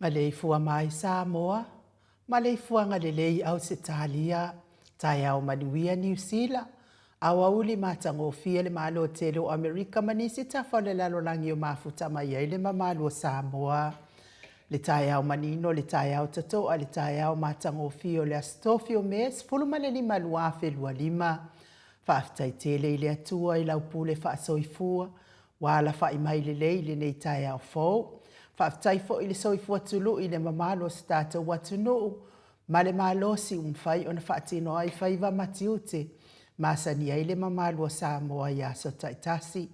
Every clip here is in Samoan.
Maleifua mai Samoa, maleifuaga lelei Ausetalia, taeao manuia Niu Sila, aoauli matagofie le Malo tele o Amerika ma nisi tafa o le lalolagi o mafuta mai ai le mamalu o Samoa. Le taeao manino, le taeao totoa, le taeao matagofie o le Aso Tofi o Me 15 2025. Faafetai tele i le Atua i lau pule faasoifua ua alafai mai lelei i lenei taeao fou. Faafetai foi i le soifua tului i le mamalu o si tatou atunuu ma le malosi ua mafai ona faatino ai faiva ma tiute masani ai le mamalu o Samoa i aso taitasi.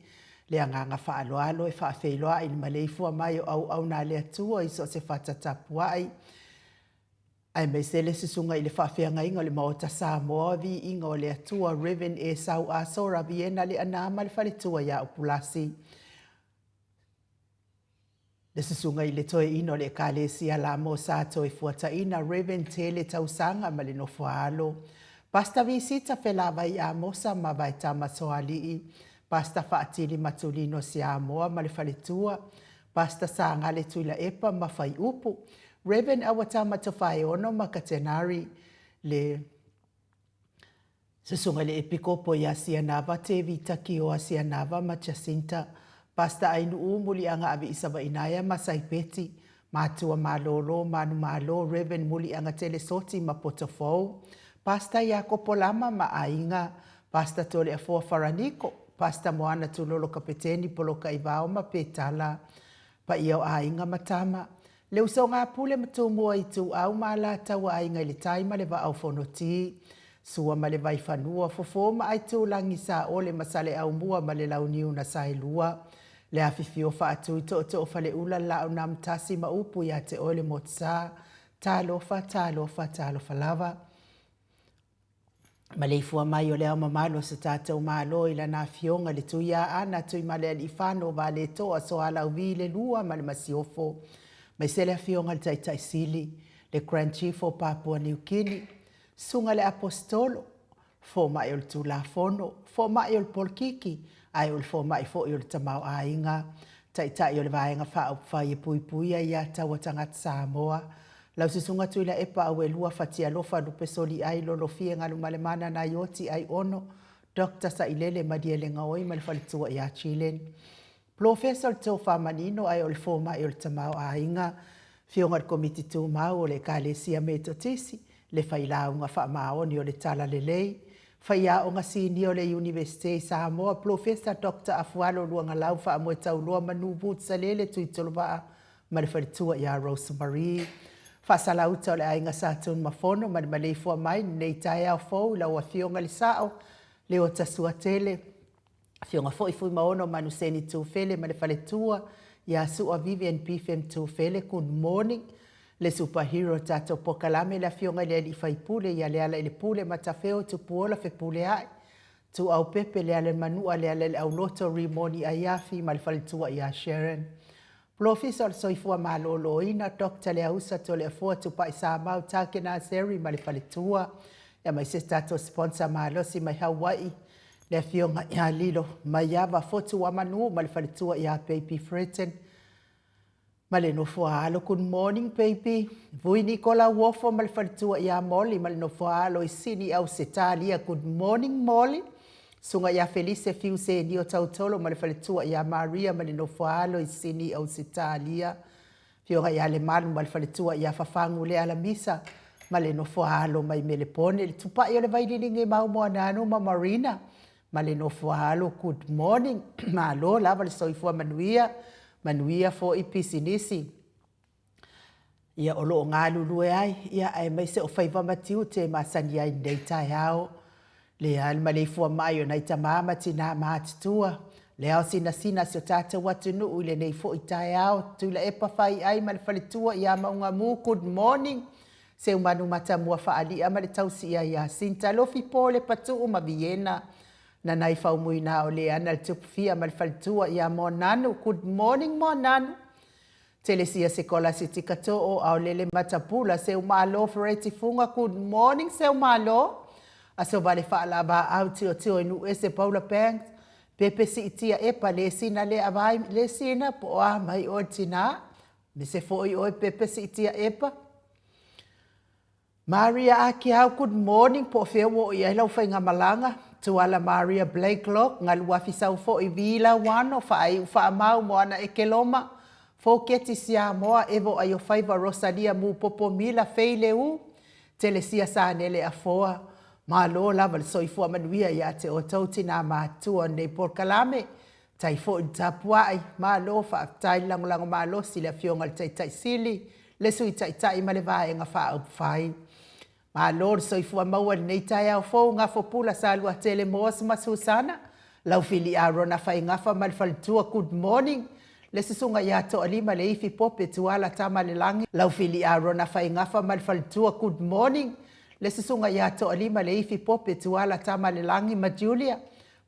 Le agaga faaaloalo e faafeiloai i le maleifua mai o auauna a le Atua i so o se fata tapuai, aemaise le susuga i le faafeagaiga o le Maota Samoa, Viiga o le Atua, Rev. Esau Asora Viena Leaana ma le faletua ia Upulasi. Le susuga i le Toeaina o le Ekalesia Lamo Sa Toefuataina, Rev. Tele Tausaga ma le nofoaalo, Pastor Visita Felavai Amosa ma Vaetama Soalii, Pastor Faatili Matulino Siamoa ma le faletua, Pastor Sagale Tuilaepa ma Faiupu, Rev. Auatama Tofaeono ma Katenari, le Susuga i le Epikopo ia Sianava Tevita Kioa Sianava ma Jacinta, Pastor Ainuu Muliaga Aviisavainaea ma Saipeti, Matua Malolo Manumalo Rev. Muliaga Telesoti ma Potofou, Pastor Iakopo Lama ma Aiga, Pastor Toleafoa Faraniko, Pastor Moana Tulolo Kapeteni Polokaivao ma Petala, Paia o aiga ma tama, le usoga a Pule ma Tumua Ituau ma Alataua Aiga i le Tai ma le Vaa o Fonoti, Sua ma le Vaifanua, Fofo ma Aitulagi, Saole ma Saleaaumua ma le Launiu na Saelua, le afifio Faatui Tootoo Faleula le Laau na Amotasi ma upu ia te oe le Motusa, Talofa, talofa, talofa lava. Maleifua mai o le Ao Mamalu o so tatou Malo i Lana Afioga i le Tuiaana Tuimalealiifano Vaaletoa Sualauvi le Lua ma le Masiofo, aemaise le Afioga i le Taitai Sili, le Grand Chief o Papua Niu Kini, Susuga i le Aposetolo, Fomai o le Tulafono, Fomai o le Polokiki, ae o le Fomai foi o le Tamaoaiga, Taitai o le Vaega Faaupufai e Puipuia ia Taua Tagata Samoa, Lau Susuga Tuilaepa Auelua Fatialofa Lupesoliai Lolofie Galumalemana Naioti Aiono Doctor Sailele Malielegaoi ma le faletua ia Chilen. Polofesa o le Tofa Manino ae o le Fomai o le Tamaoaiga, Afioga i le Komiti Tumau o le Ekalesia Metotisi, le Failauga Faamaoni o le Talalelei, Faiaoga Sinia o le Iunivesite i Samoa, Polofesa Doctor Afualo Luagalau Faamoetauloa Manu Boots Salele Tuitolovaa ma le faletua ia Rose Marie. Faasalauta o le aiga Sa Tunumafono ma le maleifua mai i lenei taeao fou i lau Afioga i le Sao, Leota Suatele, Afioga foi Fuimaono Manuseni Tufele ma le faletua ia Sua Vivian Bifem Tufele, good morning. Le super hero tatou polokalame le Afioga i le Alii Faipule ia Lealailepule Matafeo Tupuola Fepuleai, Tuau Pepe Lealailemanua Lealaileauloto Rimoni Aiafi ma le faletua ia Sharon. Polofesa o le Soifua Maloloina, Doctor Leausa Toleafoa Tupai Samau Takena Seri ma le faletua, aemaise se tatou sponsor malosi mai Hawaii, le Afioga ia Lilo Maiava Fotuamanu ma le faletua ia Baby Freton ma le nofoa alo. Good morning baby. Vui Nikola Uofo ma le faletua ia Molly ma le nofoa alo i Sini Ausetalia. Good morning Molly. Susuga ia Felise Fiu Senio Tautolo ma le faletua ia Maria ma le nofoaalo i Sini, Ausetalia. Afioga ia Lemalu ma le faletua ia Fafagu Lealamisa ma le nofoaalo mai Melepone. Le Tupai o le Vaililiga i Maumoananu ma Marina ma le nofoaalo. Good morning. Malo lava le soifua manuia, manuia foi pisinisi. Ia, o lo o galulue ai, ia, aemaise o faiva ma tiute e masani ai i lenei taeao. Le maleifua mai o nai tama ma tinā matutua, le ao sinasina a si o tatou atunuu i lenei foi taeao. Tuilaepa Faiai ma le faletua ia Maugamu, good morning. Seumanu Matamua Faalia ma le tausi ia Iasinta, Lofi Pole Patuu ma Viena, Nanai Faumuina o Leana le Tupufia ma le faletua ia Moananu, good morning Moananu. Telesia Sekolasi Tikatoo Aolele Matapula Seumalo Fereti Fuga Good morning Seumalo Aso Vale Faalavaau Tiotio i Nuuese Paula Banks Pepe Siitia Epa Lesina Leavai Lesina po o a mai oe le tina. Mese foi oe Pepe Siitia Epa. Maria Akiau, good morning, po o fea ua oo i ai lau faigamalaga? Tuala Maria Blakelock, Galuafi Saufoi, Vila Wano, Faaiu Faamau, Moana Ekeloma, Foketi Siamoa, Evo Aiofaiva, Rosalia Mupopo Mila, Fei Leu, Telesia Sanele Afoa. Malo lava le soifua manuia ia te outou tinā matutua o lenei polokalame. Tai foi le tapuai, malo faafetai le lagolago malosi i le Afioga i le Taitai Sili, le Sui Taitai ma le Vaega Faaupufai. Malo le soifua maua i lenei taeao fou, Gafopula Saluatele Moss ma Susana, Laufili Arona Faigafa ma le faletua, good morning. Le Susuga ia Toalima Leifi Pope Tuala Tamalelagi, Laufili Arona Faigafa ma le faletua, good morning. Le Susuga ia Toalima Leifi Pope Tuala Tamalelagi ma Julia,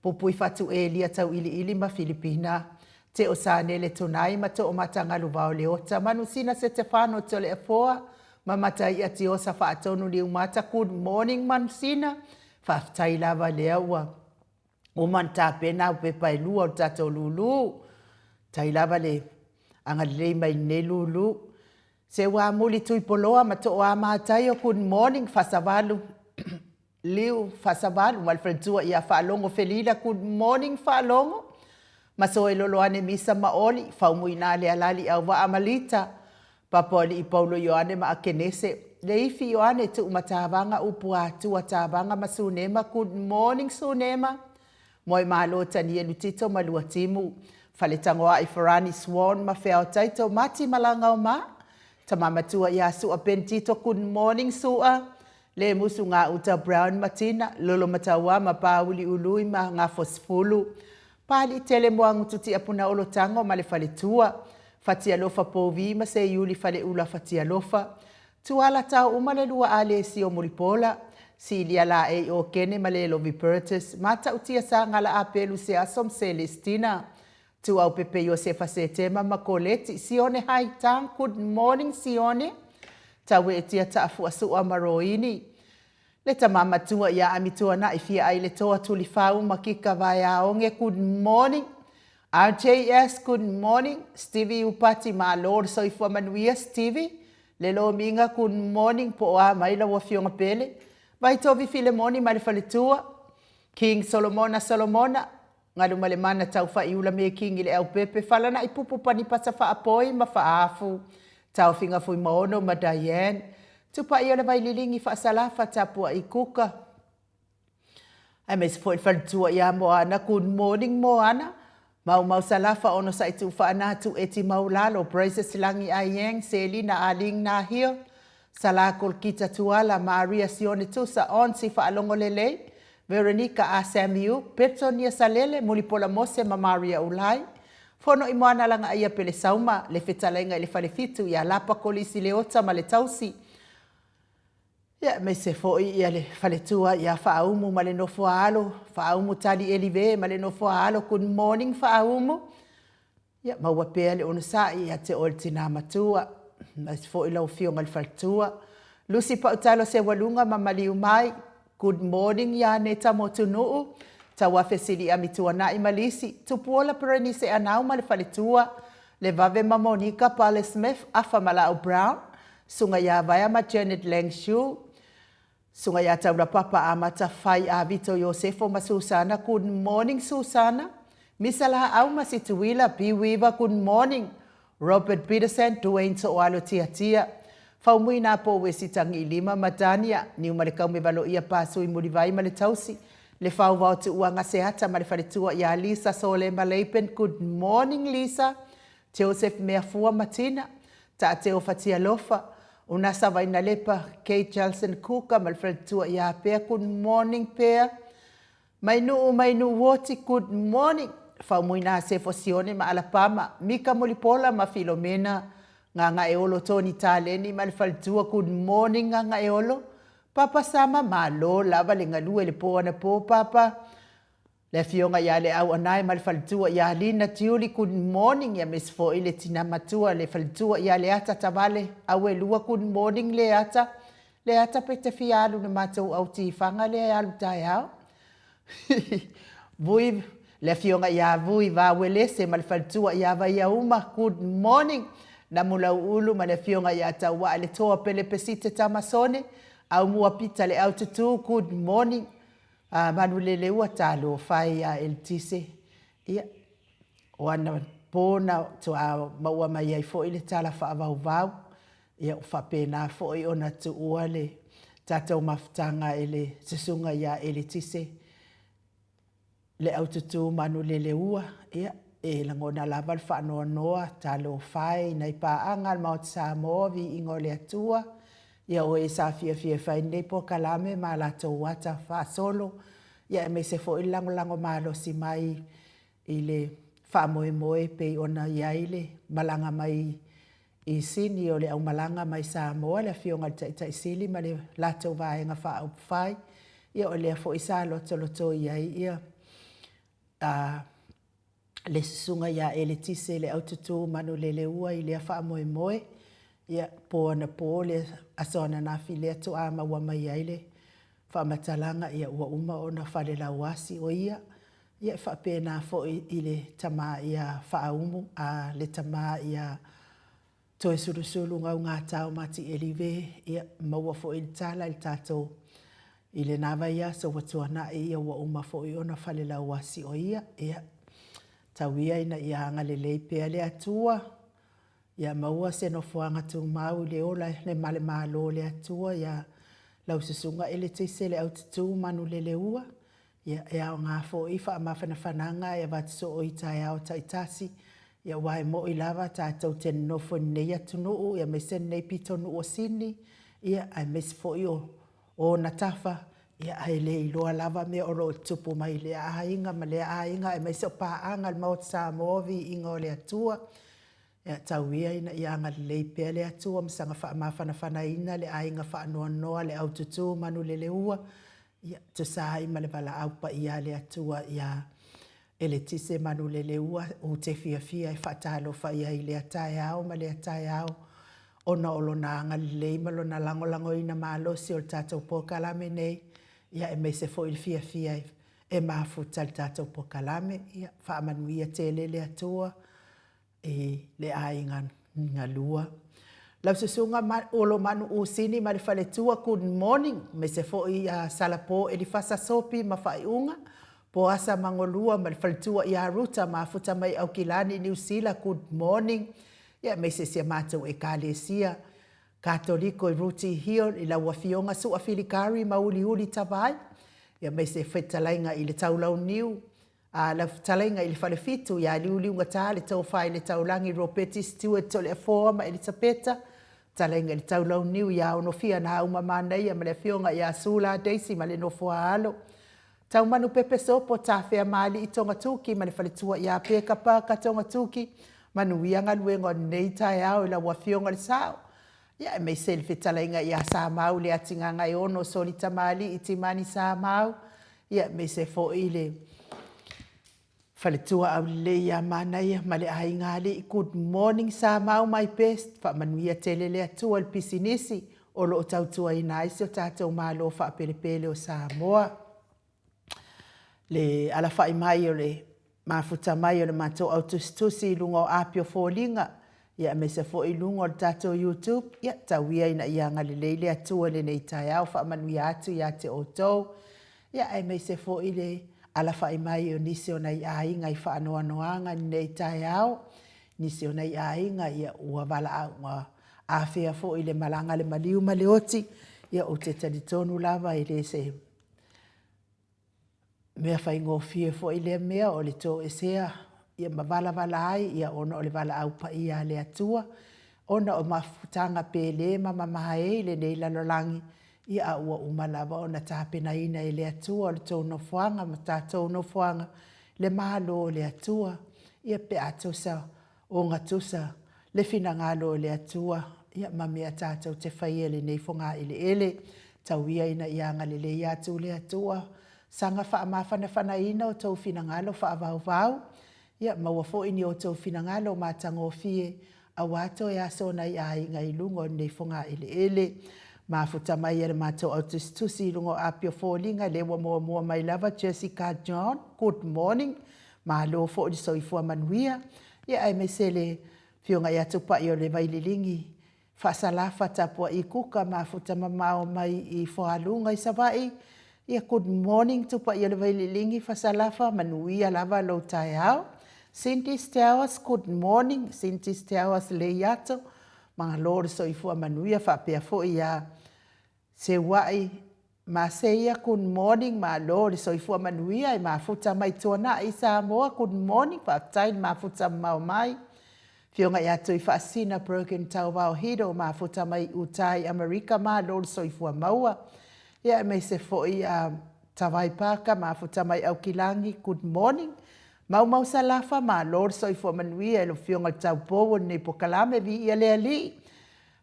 Pupuifatu Elia Tauiliili ma Filipina, Teo Sanele Tunai ma Toomatagalu Vaoleota, Manusina Setefano Toleafoa ma Mataia Tiosa Faatonu Niumata, Good morning Manusina, faafetai lava lea ua uma ona tapena au pepa e lua o le tatou lulu. Tai lava le agalelei mai lenei lulu. Se ua amuli Tuipoloa ma Tooa Mataio, good morning Fasavalu. Liu Fasavalu ma le faletua ia Faalogo Felila Good morning Faalogo Masoe Loloane Misa ma Oli Faumuina Lealali Auvaa ma Lita Papoalii Paulo Ioane ma Akenese Leifi Ioane Tuumatavaga Upu Atua Tavaga ma Sunema Good morning Sunema Moemalo Tanielu Tito ma Luatimu Faletagoai Farani Swan ma Feao Taito Mati Malagaoma Tama Matua ia Sua Ben Tito Good morning Sua Le musu ngā uta Brown ma Tina, Lolo Mataua ma Pāuli Ului ma Ngafosifulu. Pāliʻi tele Moagutu Tiapuna Olotango ma le faletua. Fatialofa Povi ma Seiuli Faleula Fatialofa. Tuala tao uma le lua Alesio Mulipola. Silia Laei Okene ma Lelovi Bertus. Matautia Sagala Apelu Seaso ma Selestina. Tuaupepe Iosefa Setema ma Koleti, Sione Haitang, Good morning Sione, Taueetia Taafuasua ma Roini, Le tama matua ia Amituana'i Fiaai Le Toa Tulifau ma Kika Vaeaoge, Good morning RJS, Good morning Stevie Upati, Malo le soifua manuia Stevie, Le Lomiga, Good morning Po o a mai lau afioga pele, Vaitovi Filemoni ma le faletua, King Solomona Solomona, Galumalemana Taufa'iula Mekingi Leaupepe Falana'i Pupu Panipasa Faapoi ma Faafu Taofiga Fuimaono ma Diane Tupa'i o le Vaililigi Faasalafa Tapua'i Kuka aemaise foi le faletua ia Moana Good morning Moana Maumau Salafa Onosa'i Tuufaana Tueti Maulalo Praises Lagi Aieng Selina Aling Nahio Sala Kolkita Tuala, Maria Sione Tusa, Onsi Faalogo Lelei, Veronica A. Samiu, Petonia Salele, Mulipola Mose ma Maria Ulai, Fono i Moana Lagaaia Pelesauma, Le Fetalaiga i le Falefitu ia Lapa Kolisi Leota ma le Tausi, ia aemaise foi ia le Faletua ia Faaumu ma le Nofoaalo, Faaumu Tali Elive ma le Nofoaalo, Good morning Faaumu. Ia maua pea le onosai ia te oe le tinā matua, aemaise foi lau afioga i le faletua. Lucy Pautalo Seualuga ma maliu mai. Good morning ia Neta Motunuu, Tauafe Siliami Tuanai ma Lisi, Tupuola Berenice Anau ma le faletua, Levave ma Monica Pale Smith, Afa Malau Brown, Suga ia Vaea ma Janet Lang Shu, Suga ia Taulapapa Amata Fai a Vito Iosefo ma Susana, Good morning Susana, Misa Laau ma Situila, B Weaver, Good morning Robert Peterson, Duane Tooalo Tiatia, Faumui Na Po Wesi Tagiilima ma Dania, Niumalekaume Valoia Pasui Mulivai ma le Tausi, Le Fauvao Tuuaga Seata ma le Faletua ia Lisa Solema Leipen, Good morning Lisa, Joseph Meafua ma Tina, Taateo Fatialofa, Unasa Vainalepa, Kate Jelson Kuka ma le faletua ia Pea, good morning Pea. Mainuu Mainuu Woti, good morning. Faumuina Sefo Sione ma Alapama, Mika Mulipola ma Filomena, Gagaeolo Tony Taleni ma le faletua, good morning Gagaeolo. Papa Sama, malo lava le galue le po anapo Papa. Le afioga ia Leau Anae ma le faletua ia Lina Tiuli, good morning ia Miss foi le tina matua le faletua ia Leata Tavale Auelua, good morning Leata. Leata pe te fia alu le matou au tifaga lea e alu taeao. Vui le afioga ia Vui Vauelese ma le faletua ia Vaiauma, good morning. Namulauulu ma le Afioga ia Tauaa le Toa Pele Pesite Tamasone, Aumua Pita le Aututu, good morning. Manuleleua talofa e ia Eletise. Ia, o anapo na faatoa maua mai ai foi le tala faavauvau, ia ua faapena foi ona tuua le tatou mafutaga e le Susuga ia Eletise le Aututu Manuleleua, ia, e lagona lava le faanoanoa, talofa e i nai paaga a le Maota Samoa, viiga o le Atua, ia o e sa fiafia e fai lenei polokalame ma latou ata faasolo, ia aemaise foi le lagolago malosi mai i le faamoemoe pei ona i ai le malaga mai i Sini o le aumalaga mai Samoa, le Afioga i le Taitai Sili ma le latou Vaega Faaupufai, ia o lea foi sa lotoloto i ai ia le Susuga ia Eletise le Aututu Manuleleua i lea faamoemoe. Ia, po anapo le aso ananafi lea faatoa maua mai ai le faamatalaga, ia ua uma ona falelauasi o ia. Ia e faapena foi i le tama ia Faaumu, a le tama ia Toesulusulu Gaugatao Mati Elive, ia, maua foi le tala i le tatou i lena vaiaso ua tuanai, ia ua uma foi ona falelauasi o ia. Ia, tau ia ina ia agalelei pea le Atua, ia maua se nofoaga tumau i le ola ma le Malo o le Atua ia lau Susuga Eletise le Aututu Manuleleua. Ia, e aoga foi faamafanafanaga e avatu soo i taeao taitasi, aua e moni lava tatou te nonofo i lenei atunuu aemaise lenei pitonuu o Sini, aemaise foi o ona tafa, ae le iloa lava mea o lo o tutupu mai i lea aiga ma lea aiga, aemaise o paaga a le Maota Samoa, viiga o le Atua. Ia tau ia ina ia agalelei pea le Atua ma saga faamafanafanaina le aiga faanoanoa le aututu manuleleua, ia tusa ai ma le valaau paia a le Atua ia Eletise Manuleleua, ou te fiafia e faatalofa i ai i lea taeao ma lea taeao, ona o Lona agalelei ma Lona lagolagoina malosi o le tatou polokalame nei, ia aemaise foi le fiafia e mafuta i le tatou polokalame. Ia faamanuia tele le Atua i le aiga galua. Lau Susuga Olomanu Usini ma le faletua, good morning, aemaise foi ia Salapo Elifasa Sopi ma Faaiuga, Poasa Magolua ma le faletua ia Ruta Mafuta mai Aukilani, Niu Sila, good morning, ia aemaise si a matou Ekalesia Katoliko i Rooty Hill i lau Afioga Su'a Filikari ma Uliuli Tavai, ia aemaise fetalaiga i le Taulauniu A lau fetalaiga i le Falefitu ia Liuliugata le Tofa i le Taulagi Ropeti Stewart Toleafoa ma Elisapeta, fetalaiga i le Taulauniu ia Onofia Nauma Manaia ma le Afioga ia Sula Daisy ma le Nofoaalo, Taumanu Pepe Sopo Tafeamaalii Togatuki ma le faletua ia Peka Parker Togatuki, manuia galuega o lenei taeao i lau Afioga i le Sao, ia aemaise le fetalaiga ia Samau Leatigagaeono Solitamalii Timani Samau, ia aemaise foi le faletua aulelei ia Manaia ma le aiga alii. Good morning Samau my best, faamanuia tele le Atua i le pisinisi o lo o tautuaina ai si o tatou Malo faapelepele o Samoa. Le alafai mai o le mafuta mai o le matou au tusitusi i luga o api o foliga, ia aemaise foi i luga o le tatou YouTube, ia tau ia ina ia agalelei le Atua i lenei taeao, faamanuia atu ia te outou, ia aemaise foi le alafai mai o nisi o nai aiga i faanoanoaga i lenei taeao, nisi o nai aiga ia ua valaau ua afea foi i le malaga a le maliu ma le oti, ia ou te talitonu lava e le se mea faigofie foi lea mea o le toesea ia ma valavala ai ia ona o le valaau paia a le Atua, ona o mafutaga pele ma mamae i lenei lalolagi, ia a ua uma lava ona tapenaina e le Atua lo outou nofoaga ma tatou nofoaga le Malo o le Atua, ia pe a tusa ogatusa le finagalo o le Atua ia ma mea tatou te faia i lenei fogaeleele. Tau ia ina ia agalelei atu le Atua, saga faamafanafanaina outou finagalo faavauvau, ia maua foi ni outou finagalo matagofie aua toe aso o nai aiga i luga o lenei fogaeleele. Mafuta mai e le matou au tusitusi i luga o api o foliga lea ua muamua mai lava Jessica John, good morning. Malo foi le soifua manuia, ia aemaise le Afioga ia Tupai o le Vaililigi, Faasalafa Tapua'i Kuka mafuta mamao mai i Foaluga i Savaii. Ia good morning Tupai o le Vaililigi, Fasalafa, manuia lava lou taeao. Cindy Towers, good morning Cindy Towers Leiato, malo le soifua manuia faapea foi ia Seua'i Maseia, good morning, malo le soifua manuia e mafuta mai Tuanai i Samoa, good morning, faafetai le mafuta mamao mai. Afioga ia Tuifaasisina Brogan Tauvao Hito, mafuta mai uta i Amerika, malo le soifua maua. Ia aemaise foi ia Tavai Paka, mafuta mai Aukilagi, good morning. Maumau Salafa, malo le soifua manuia i lau Afioga i le taupou o lenei polokalame, viia le Alii.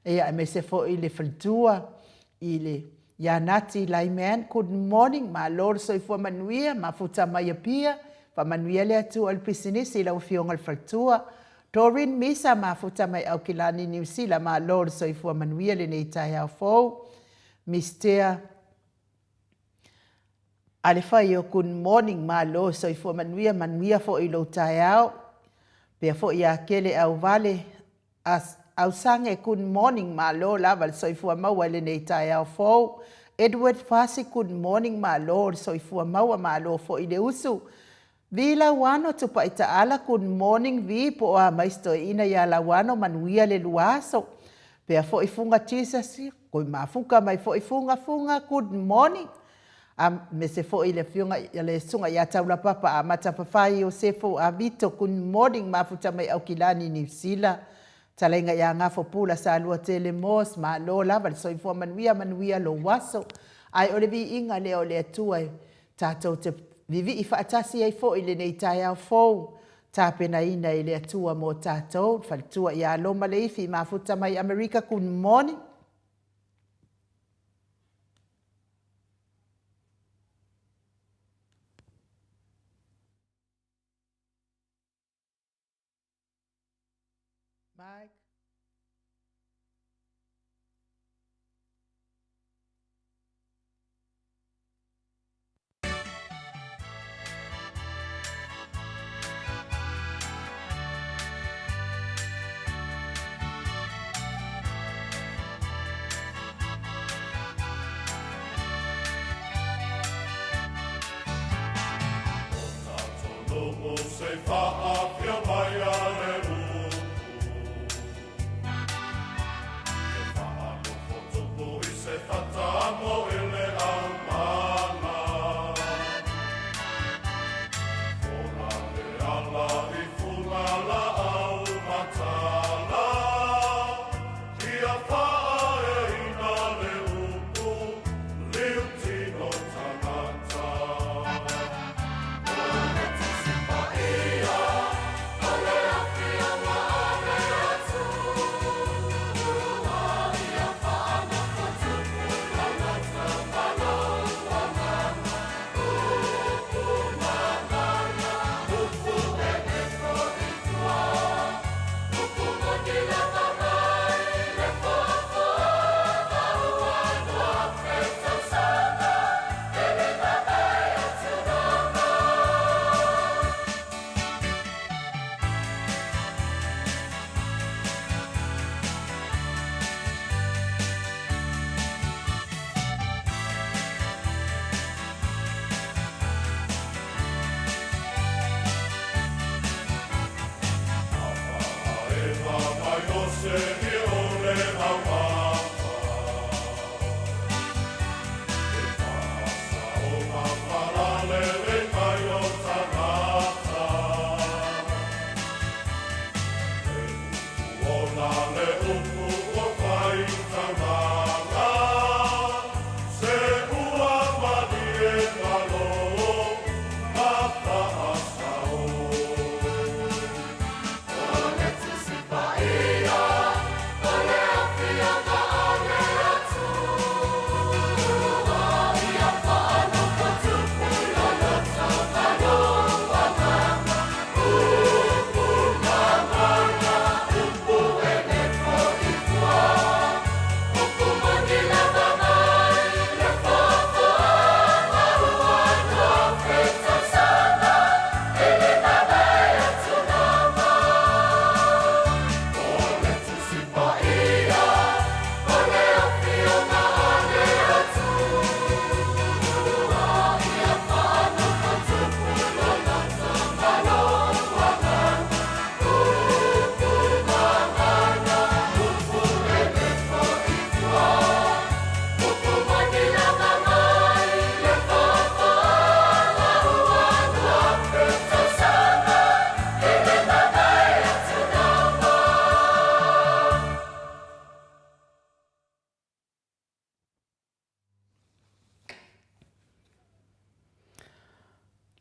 Ia aemaise foi le faletua i le ia Nati Lyman, good morning, malo le soifua manuia, mafuta mai Apia, faamanuia le Atua i le pisinisi i lau Afioga i le faletua. Doreen Misa, mafuta mai Aukilani, Niu Sila, malo le soifua manuia lenei taeao fou. Mistea Alefaio, good morning, malo soifua manuia, manuia foi i lou taeao. Pea foi ia Kele Auvale, Ausage, good morning, malo lava le soifua maua i lenei taeao fou. Edward Fasi, good morning, malo le soifua maua, malo foi le usu. Vi Lauano Tupai Taala, good morning Vi, po o a mai si toeaina ia Lauano, manuia le lua aso. Pea foi Fuga Jesus, koi mafuka mai foi Fuga, Fuga, good morning. Aemaise foi le afioga i le susuga ia Taulapapa Amata Fafai Iosefo Avito, good morning, mafuta mai Aukilani, Niu Sila. Talaiga ia Gafo Pula Saluatele Moss, malo lava le soifua manuia, manuia lou aso. Ae o le viiga lea o le Atua e tatou te vivii faatasi ai foi i lenei taeao fou, tapenaina e le Atua mo tatou. Le faletua ia Roma Leifi, mafuta mai Amerika, good morning. Mike.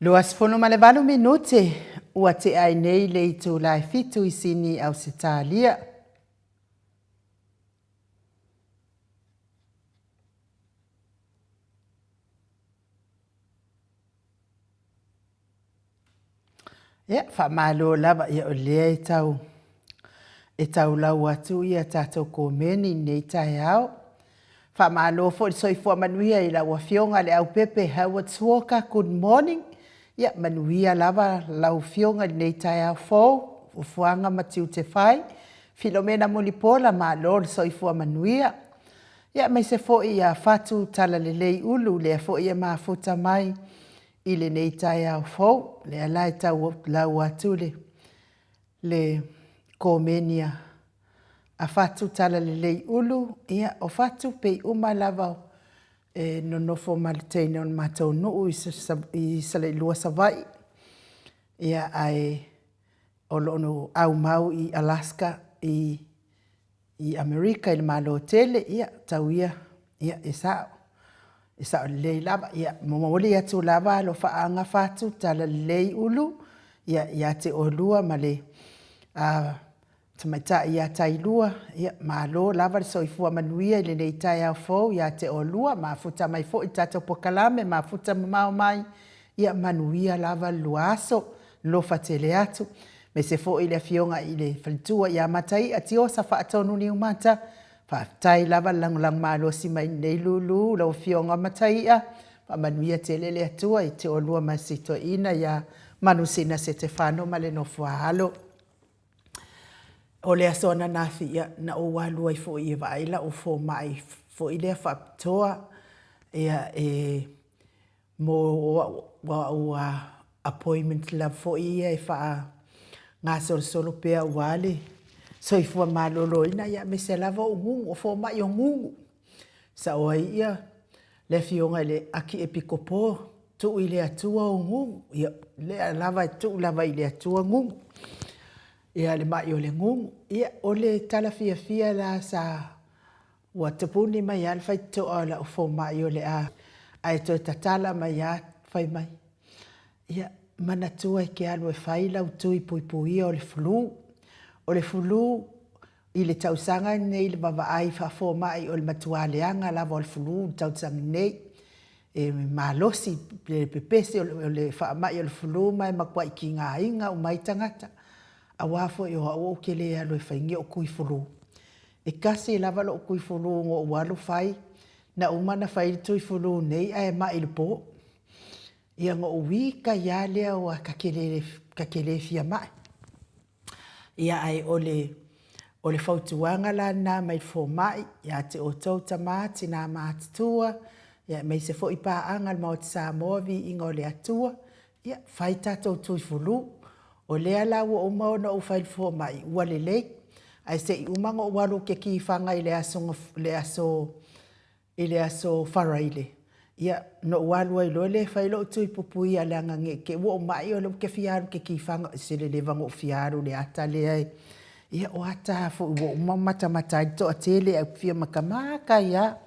28 minute ua tea ai nei le itula e fitu i Sini, Ausetalia. Ia, faamalo lava, ia o lea e tau e taulau atu ia tatou komeni i lenei taeao. Faamalo foi le soifua manuia i lau Afioga Leaupepe Howard Walker, good morning. Ia manuia lava lau Afioga i lenei taeao fou, fuafuaga ma tiute fai. Filomena Mulipola, malo le soifua manuia. Ia aemaise foi ia Fatu Talalelei Ulu, lea foi e mafuta mai i lenei taeao fou. Lea la e taulau atu le le komeni a Fatu Talalelei Ulu, ia o Fatu pei uma lava e nonofo ma le teine o le matou nuu i Saleilua Savaii, ia ae o lo o aumau i Alaska i Amerika i le Malo tele, ia tau ia, ia e sao, e sao lelei lava. Ia momoli atu lava alofaaga Fatu Talalelei Ulu, ia, ia te oulua ma le tamaitai ia Tailua, ia malo lava le soifua manuia i lenei taeao fou ia te oulua, mafuta mai foi i le tatou polokalame, mafuta mamao mai, ia manuia lava le lua aso. Alofa tele atu. Aemaise foi le afioga i le faletua ia Mataia Tiosa Faatonu Niumata, faafetai lava le lagolago malosi mai i lenei lulu lau afioga Mataia, faamanuia tele le Atua ia te oulua ma si toeaina ia Manusina Setefano ma le nofo a alo. O le aso ananafi, ia, na ou alu ai foi e vaai lau fomai foi lea faapitoa, ia, e mo au appointment lava foi ia e faagasolosolo pea aua le soifua maloloina, aemaise lava ou gugu, o fomai o gugu. Sao ai ia le afioga i le Akiepikopo, tuu i le Atua ou gugu. Ia, lea lava e tuu lava i le Atua gugu, ia le mai o le gugu. Ia, o le tala fiafia la sa ua tapuni mai lava le faitotoa o lau fomai o le a, ae toe tatala mai lava fai mai, ia, manatua e te alu e fai lau tui puipuia o le flu. O le flu i le tausaga lenei i le vaavaai faafomai o le matua leaga lava o le flu i le tausaga nei. E malosi le pepesi o le faamai o le flu ma e matuai tigaina uma ai tagata. Aua foi o au ou te le alu e fai ni ou tui flu. E tasi lava lou tui flu na ou alu fai, na uma ona fai le tui flu nei ae mai i le po. Ia ona ou ita ai lava lea aua ta te le fia mai. Ia ae o le o le fautuaga la lena mai le fomai ia te outou tama, tina matutua, ia aemaise foi paaga a le Maota Samoa, viiga o le Atua, ia fai tatou tui fulu. O lea la ua uma ona ou fai i le fomai ua lelei, ae se i uma ona ou alu ou te tifaga i le aso le aso i le aso Faraile, ia, ona ou alu ai loa lea e fai lou tui puipuia leaga ne i te i ua ou mai o lea ou te fia alu ou te tifaga, e ese le leva ona ou fia alu i le ata lea e, ia o ata lava foi ua uma ona matamata ai le toatele ae ou te fia matamata ai lava.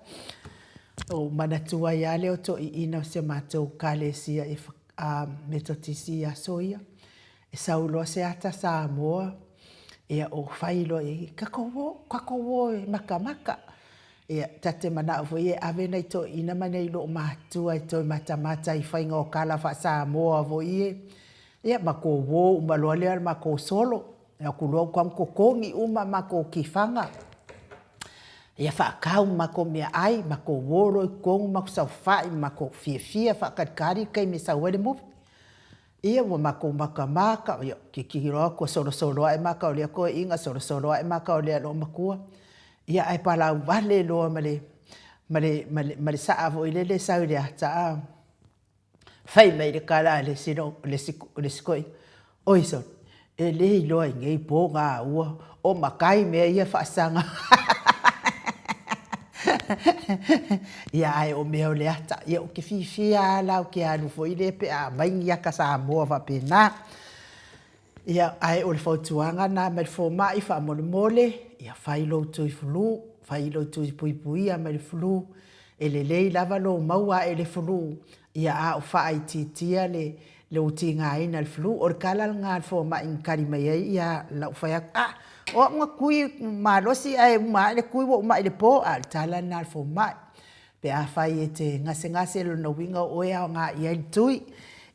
Ona ou manatua ai lava lea o toeaiina o si a matou Ekalesia Metotisi i aso ia, e sau loa se ata Samoa, ia o fai loa i ai, tatou o, tatou o e matamata. Ia, ta te manao foi e ave nai toeaiina ma nai loomatutua e toe matamata i faiga o tala faa-Samoa foi ia, ia matou o uma loa lea o le matou solo. Alu atu loa ou tago totogi uma matou tifaga, ia faatau ma matou meaai, matou o loa i totonu matou saofai ma matou fiafia faatalitali le taimi e sau ai le movie. Ia ua matou matamata, ia tilotilo atu ua solosolo ae maka o lea toeaina, solosolo ae maka o le loomatua, ia ae palau vale loa ma le ma le ma le saa foi lele e sau i le ata a. Fai mai le tala a le isi le isi toeaina, oi sole, e le iloa i nei po gaua o matai mea ia e faasaga. Ia ae o mea o le ata. Ia ou te fiafia lava la ou te alu foi lea pe a aumai ni ata Samoa faapena. Ia, ae o le fautuaga lena mai le fomai, faamolemole, ia fai lou tui flu, fai lou tui puipuia mai le flu, e lelei lava lou maua ae i le flu, ia a o faaitiitia le. lou tigaina i le flu. O le tala lena a le fomai na tali mai ai ia lau fai atu, a, o au na tui malosi ae uma ae le tui ua ou mai i le po. A o le tala lena a le fomai. Pe afai e te gasegase, o lona uiga o oe e aoga i ai le tui.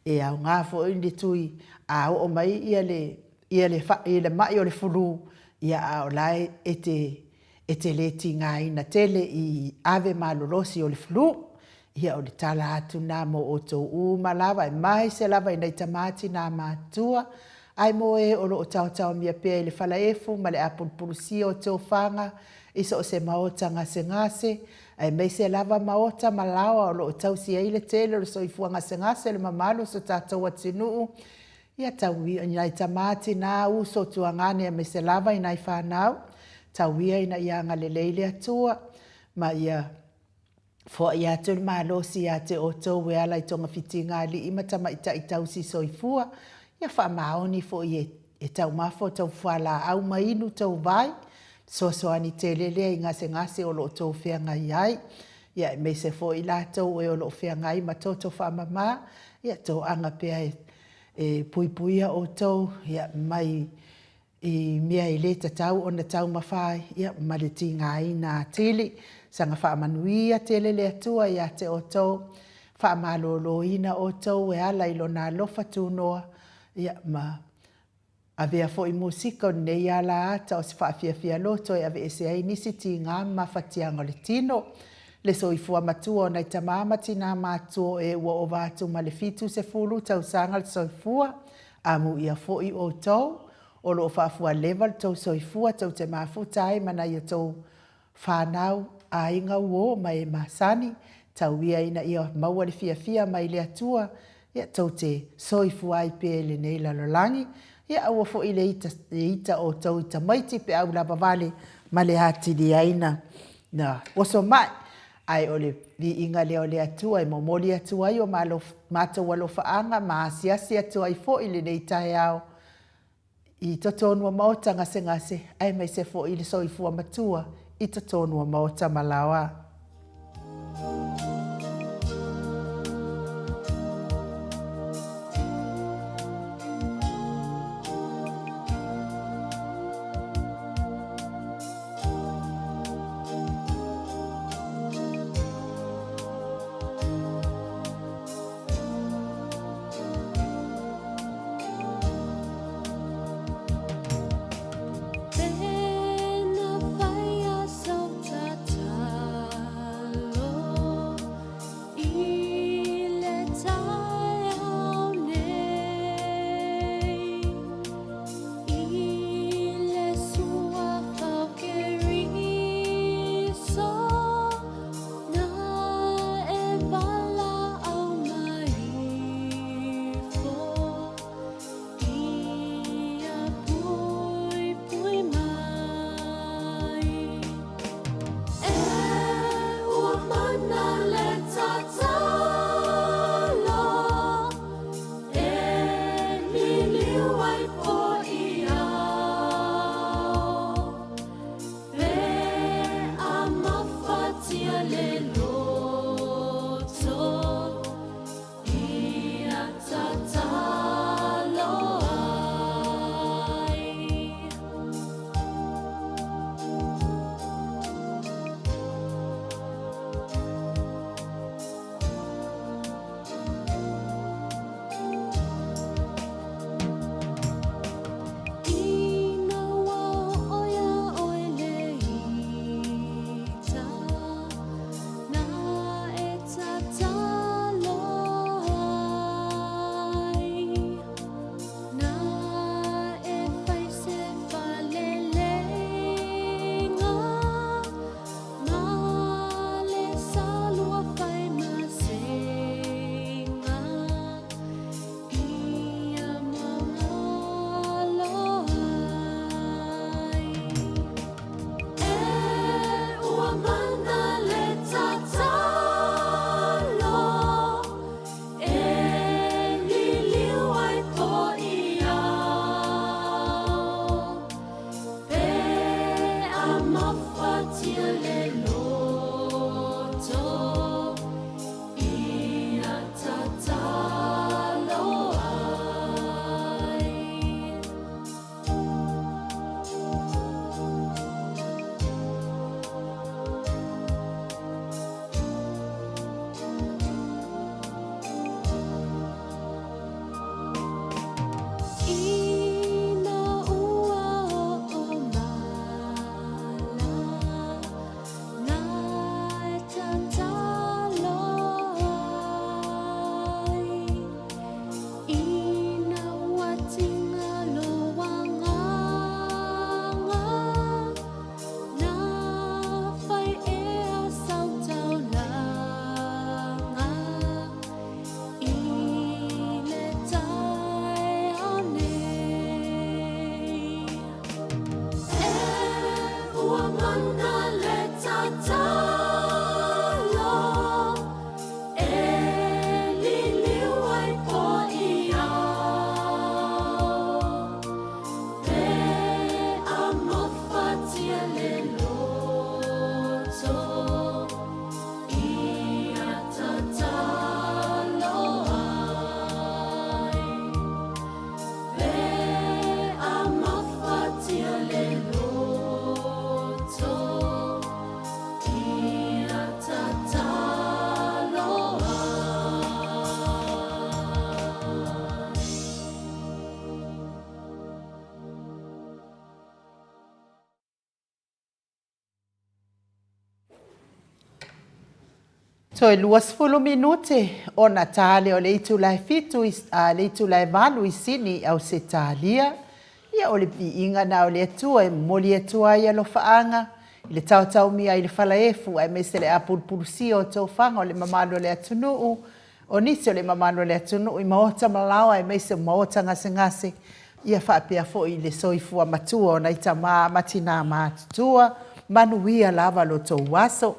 E aoga foi le tui a oo mai le mai o le flu, a o la e te le tigaina tele i ave malolosi o le flu. Ia o le tala atu lena mo outou uma lava, aemaise lava i nai tama tina matutua, ae mo e o lo o taotaomia pea i le falaefu ma le apulupulusia o tofaga i so o se maota gasegase, aemaise lava maota ma laoa o lo o tausi ai le tele o le soifua gasegase o le mamalu o si o tatou atunuu. Ia tau ia i nai tama, tina, uso, tuagane aemaise lava i nai fanau, tau ia ina ia agalelei le Atua ma ia foai atu le malosi ia te outou e ala i togafitiga a alii ma tamaitai tausi soifua. Ia faamaoni foi e taumafa o tou fualaau ma inu tou vai, fesoasoani tele lea i gasegase o lo o outou feagai ai. Ia aemaise foi i latou e o lo o feagai ma toto faamama, ia toaga pea e puipuia outou mai i mea e le tatau ona taumafa ai, ma le tigaina atili. Saga faamanuia tele le Atua ia te outou, faamaloloina outou e ala i Lona alofa tunoa, ma avea foi musika o lenei alaata o se faafiafia loto e aveese ai nisi tiga ma mafatiaga o le tino. Le soifua matua o nai tama ma tina matutua o e ua ova atu ma le 70 tausaga le soifua, amuia foi outou o lo o faafualeva lo outou soifua tou te mafuta ai ma nai a outou fanau, aiga, uo ma e masani. Tau ia ina ia maua le fiafia mai le Atua tou te soifua ai pea i lenei lalolagi. Ia aua foi le ita outou i tamaiti pe a ulavavale ma le atili ai ona oso mai, ae o le viiga lea o le Atua e momoli atu ai o matou alofaaga ma asiasi atu ai foi i lenei taeao i totonu o maota gasegase aemaise foi le soifua matua i totonu o maota ma laoa. Ana le tatalo e liliu ai po i ao. Pe amofatia le loto ia tatalo ai. Pe amofatia le loto ia tatalo ai. Toe 20 minute ona ta lea o le itula e fitu i, a, le itula e valu i Sini i Ausetalia. Ia o le viiga na o le Atua e momoli atu ai alofaaga i le taotaomia i le falaefu aemaise le apulupulusia o tofaga o le mamalu o le atunuu, o nisi o le mamalu o le atunuu i maota ma laoa aemaise o maota gasegase, ia faapea foi i le soifua matua o nai tama ma tina matutua. Manuia lava lo outou aso.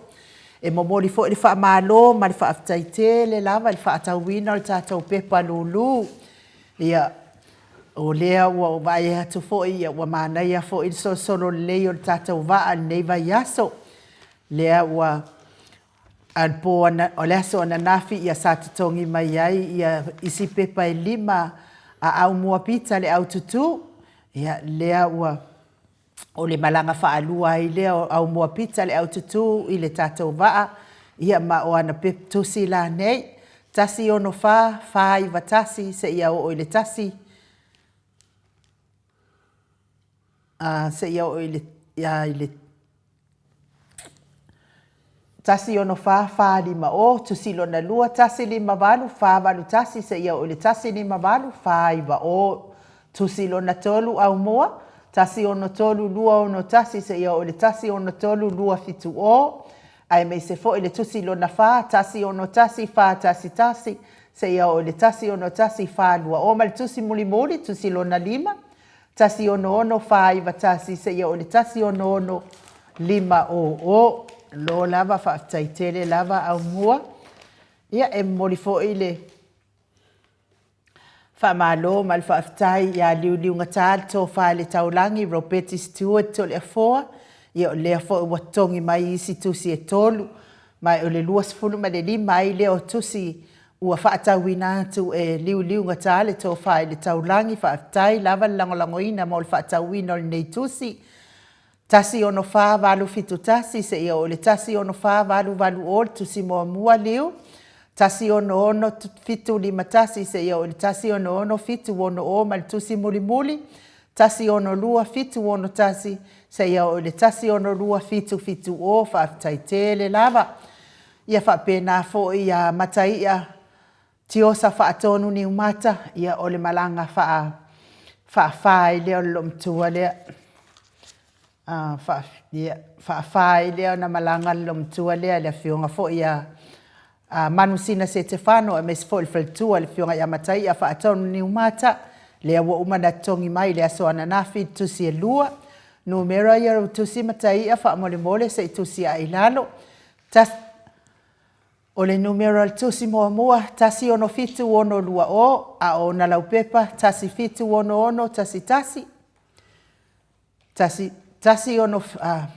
E momoli foi le faamalo ma le faafetai tele lava i le faatauina o le tatou pepa lulu. Ia, o lea ua ou vaai atu foi ua manaia foi le solosolo lelei o le tatou vaa i lenei vaiaso. Lea ua a o le po o le aso ananafi ia sa totogi mai ai ia isi pepa e 5 a Aumua Pita le aututu. Ia lea ua o le malaga faalua ai lea o Aumua Pita le aututu i le tatou vaa, ia ma o ana tusi la nei, 164 491 seia oo i le 1, seia oo i le, i le 164 450, tusi lona lua, 158 481 seia oo i le 158 490, tusi lona tolu, Aumua, 163 261 seia oo i le 163 270, aemaise foi le tusi lona fa, 161 411 seia oo i le 161 420, ma le tusi mulimuli, tusi lona lima, 166 491 seia oo i le 166 500. Lo lava, faafetai tele lava Aumua. Ia, e momoli foi le faamalo ma le faafetai ia Liuliugata le Tofa i le Taulagi Ropeti Stewart Toleafoa. Ia o lea foi ua totogi mai isi tusi e tolu, ma o le 25 ai lea o tusi ua faatauina atu e Liuliugata le Tofa i le Taulagi. Faafetai lava le lagolagoina mo le faatauina o lenei tusi. 164 871 seia oo i le 164 880 le tusi muamua Liu, 166 751 seia oo i le 166 760 ma le tusi mulimuli 162 761 seia oo i le 162 770. Faafetai tele lava. Ia faapena foi ia Mataia Tiosa Faatonu Niumata, ia o le malaga faa faafa ai lea o le loomatua lea. Ia, faafa ai lea ona malaga le loomatua lea, le afioga foi ia Manusina Setefano aemaise foi le faletua le afioga ia Mataia Faatonu Niumata, lea ua uma ona totogi mai i le aso ananafi i le tusi e lua. Numera ia o tusi Mataia faamolemole se i tusi ae i lalo. Tas, o le numera o le tusi muamua, 167620, a o ona laupepa, 176611, 1, 16, a,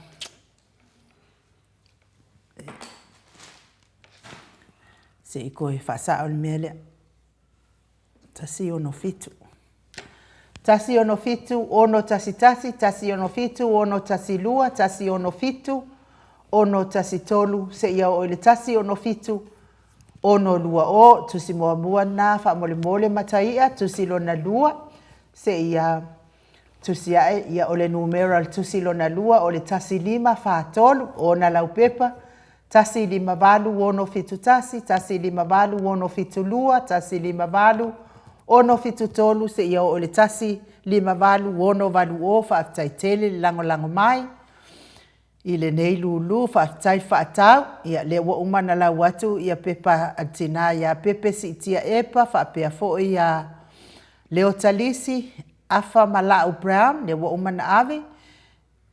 se i koe faasao le mea lea. 167. 167, 611, 167, 612, 167, 613, seia oo i le 167, 620. Tusi muamua lena faamolemole Mataia, tusi lona lua, seia tusi ae, ia o le numera o le tusi lona lua o le 1543, o ona laupepa, 158 671, 158 672, 158 673 seia oo i le 158 680. Faafetai tele le lagolago mai i lenei lulu, faafetai le faatau. Ia lea ua uma ona lau atu ia pepa a le tina ia Pepe Siitia Epa faapea foi ia Leota Lisi, Afa ma Lau Brown, lea ua uma ona ave.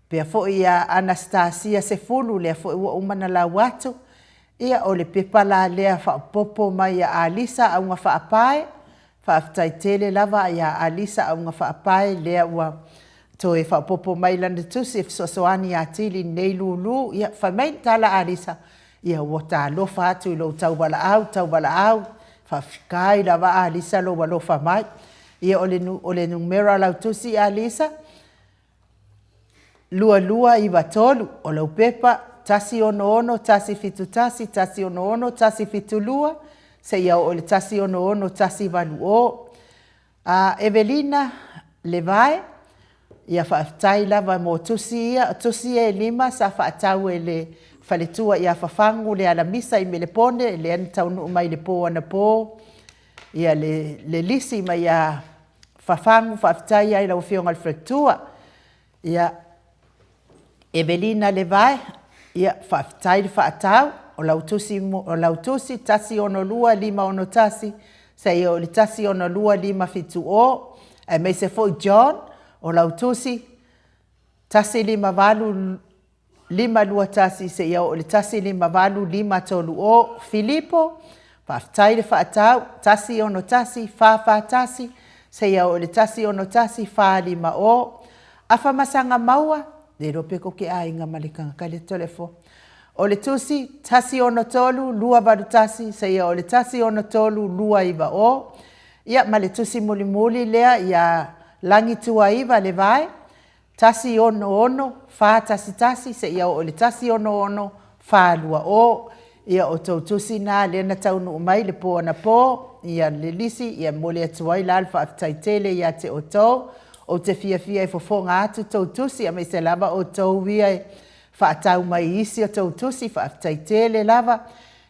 Pea foi ia Anastasia Sefulu, lea foi ua uma na lau atu. Ia, o le pepa la lea faaopoopo mai ia Alisa Augafaapae. Faafetai tele lava ia Alisa Augafaapae lea ua toe faaopoopo mai lana tusi e fesoasoani atili i lenei lulu. Ia, fai mai le tala Alisa, ia ua ta alofa atu i lou tauvalaau, tauvalaau, faafetai lava Alisa lou alofa mai. Ia, o le numera o lau tusi Alisa, 2293, o lau pepa, 166 171 166 172, seia oo i le 166 180. A Evelina Levae, ia faafetai lava mo tusi ia, o tusi ia e lima sa faatau e le faletua ia Fafagu Lealamisa i Melepone, lea na taunuu mai i le po anapo ia le lisi mai ia Fafagu, faafetai ai i lau afioga i le faletua. Ia Evelina Levae, ia faafetai le faatau, o lau tusi 162561 seia oo i le 162570, aemaise foi John, o lau tusi 158521 seia oo i le 158530. Filipo, faafetai le faatau, 161441 seia oo i le 161450. Afamasaga maua, le iloa pe tou te aiga ma le tagata lea Toleafoa. O le tusi 163281 seia oo i le 163290. Ia ma le tusi mulimuli lea ia Lagituaiva Levae, 166411 seia oo i le 166420. Ia o tou tusi na lea na taunuu mai le po anapo, ia le lisi, ia e momoli atu ai la le faafetai tele ia te outou. Ou te fiafia e fofoga atu tou tusi, aemaise lava outou ia e faatau mai isi a tou tusi, faafetai tele lava.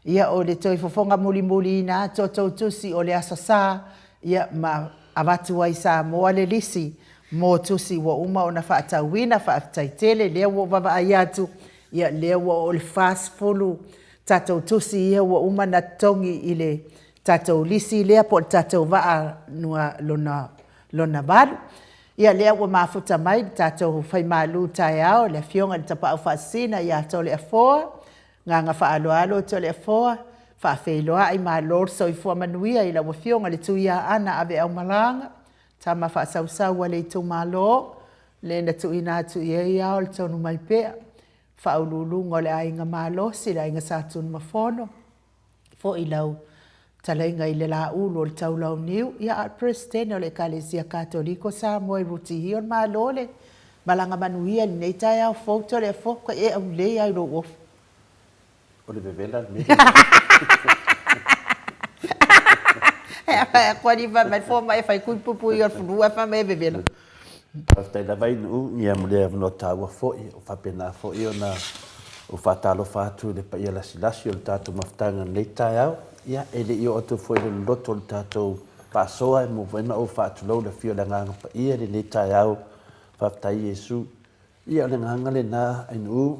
Ia o le toe fofoga mulimuliina atu o tou tusi o le Aso Sa, ia ma avatu ai i Samoa le lisi mo tusi ua uma ona faatauina. Faafetai tele, lea ua ou vaavaai atu, ia lea ua oo i le 40 tatou tusi ia ua uma ona totogi i le tatou lisi lea po o le tatou vaa lona valu. Ia lea ua mafuta mai le tatou faimalu taeao, le Afioga i le Tapaau Faasisina ia Toleafoa. Agaga faaaloalo Toleafoa, faafeiloai malo le soifua manuia i lau Afioga i le Tuiaana Aveaumalaga, tama faasausau a le itumalo, le na tuuina atu i ai ao le tonu mai pea, faauluuluga o le Aiga Malosi, le Aiga Sa Tunumafono, foi lau fetalaiga i le Laulu o le Taulauniu, ia a o le Peresetene o le Ekalesia Katoliko Samoa i Rutihio. Malo le malaga manuia i lenei taeao fou Toleafoa, ua e aulei lava i lou ofi. O le vevela le mea. Ua fai mai le fomai e fai tui puipui o le flu ae fai mai e vevela. Faafetai lava Ainuu ia mo le avanoa taua foi, o faapena foi ona ou faatalofa atu i le paia lasilasi o le tatou mafutaga i lenei taeao. Ia, e le i oo atu foi i le loloto o le tatou faasoa e muamua ona ou faatulou i le afio o le Agaga Paia i lenei taeao. Faafetai Iesu. Ia, o le agaga lena Ainuu,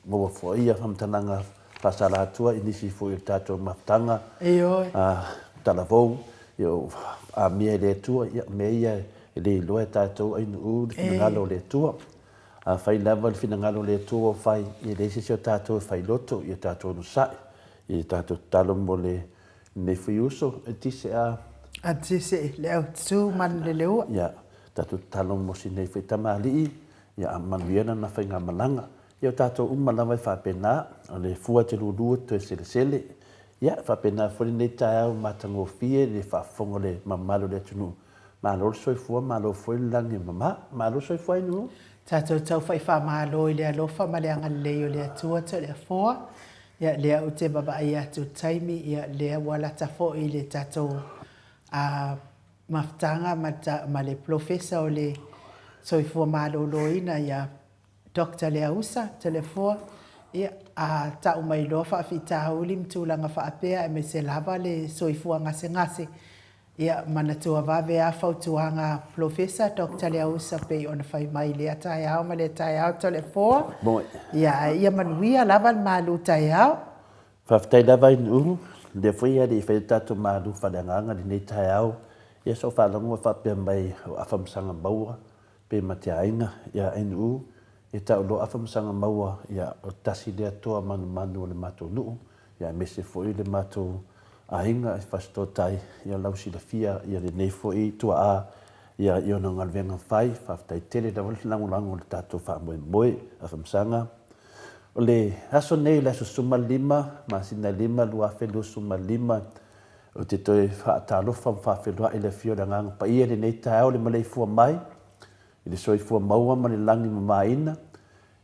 maua foi ia faamatalaga faasala atua i nisi foi o le tatou mafutaga. Ioe. Talavou, ia, amia e le Atua, ia, o mea ia e le iloa e tatou Ainuu le finagalo o le Atua. Afai lava le finagalo o le Atua ua fai, e leai se isi o tatou e fai loto, ia tatou onosai, ia tatou tatalo mo lenei foi uso, e tise a. A tise le au tu ma le leua. Ia, tatou tatalo mo si nei foi tamalii, ia manuia lana faigamalaga. Ia o tatou uma lava e faapena, o le fua e te lulu e te toe selesele. Ia, e faapena foi lenei taeao matagofie i le faafofoga o le mamalu o le atunuu. Malo le soifua, malo foi le lagi e mama. Malo le soifua Ainuu. Tatou tau fai faamalo i le alofa ma le agalelei o le Atua Toleafoa. Ia, lea ou te vaavaai atu i le taimi, ia, lea ua lata foi le tatou a mafutaga ma, ma le Polofesa o le Soifua Maloloina ia Doctor Leausa Toleafoa, ia, a tau mai loa faafitauli ma tulaga faapea aemaise lava le soifua gasegase, ia, manatua vave lava fautuaga a Polofesa Doctor Leausa pei ona fai mai i lea taeao ma lea taeao Toleafoa. Ia, ae ia manuia lava le malu taeao. Faafetai lava i Nu'u, lea foi e le i faia le tatou malu faaleagaga i lenei taeao. Ia sa ou faalogo o faapea mai o afa ma saga maua pe ma te aiga ia NU. Ia tau loa Afamasaga maua, ia, o tasi lea toa manumanu o le matou nuu, ia aemaise foi le matou aiga i Fasitotai, ia lau silafia ia lenei foi tuaa ia i ona galuega fai. Faafetai tele lava le lagolago i le tatou faamoemoe Afamasaga. O le aso nei le aso 15 masina 5 2025, ou te toe faatalofa ma faafeiloai i le afio o le Agaga Paia i lenei taeao i le maleifua mai i le soifua maua ma le lagi mamaina.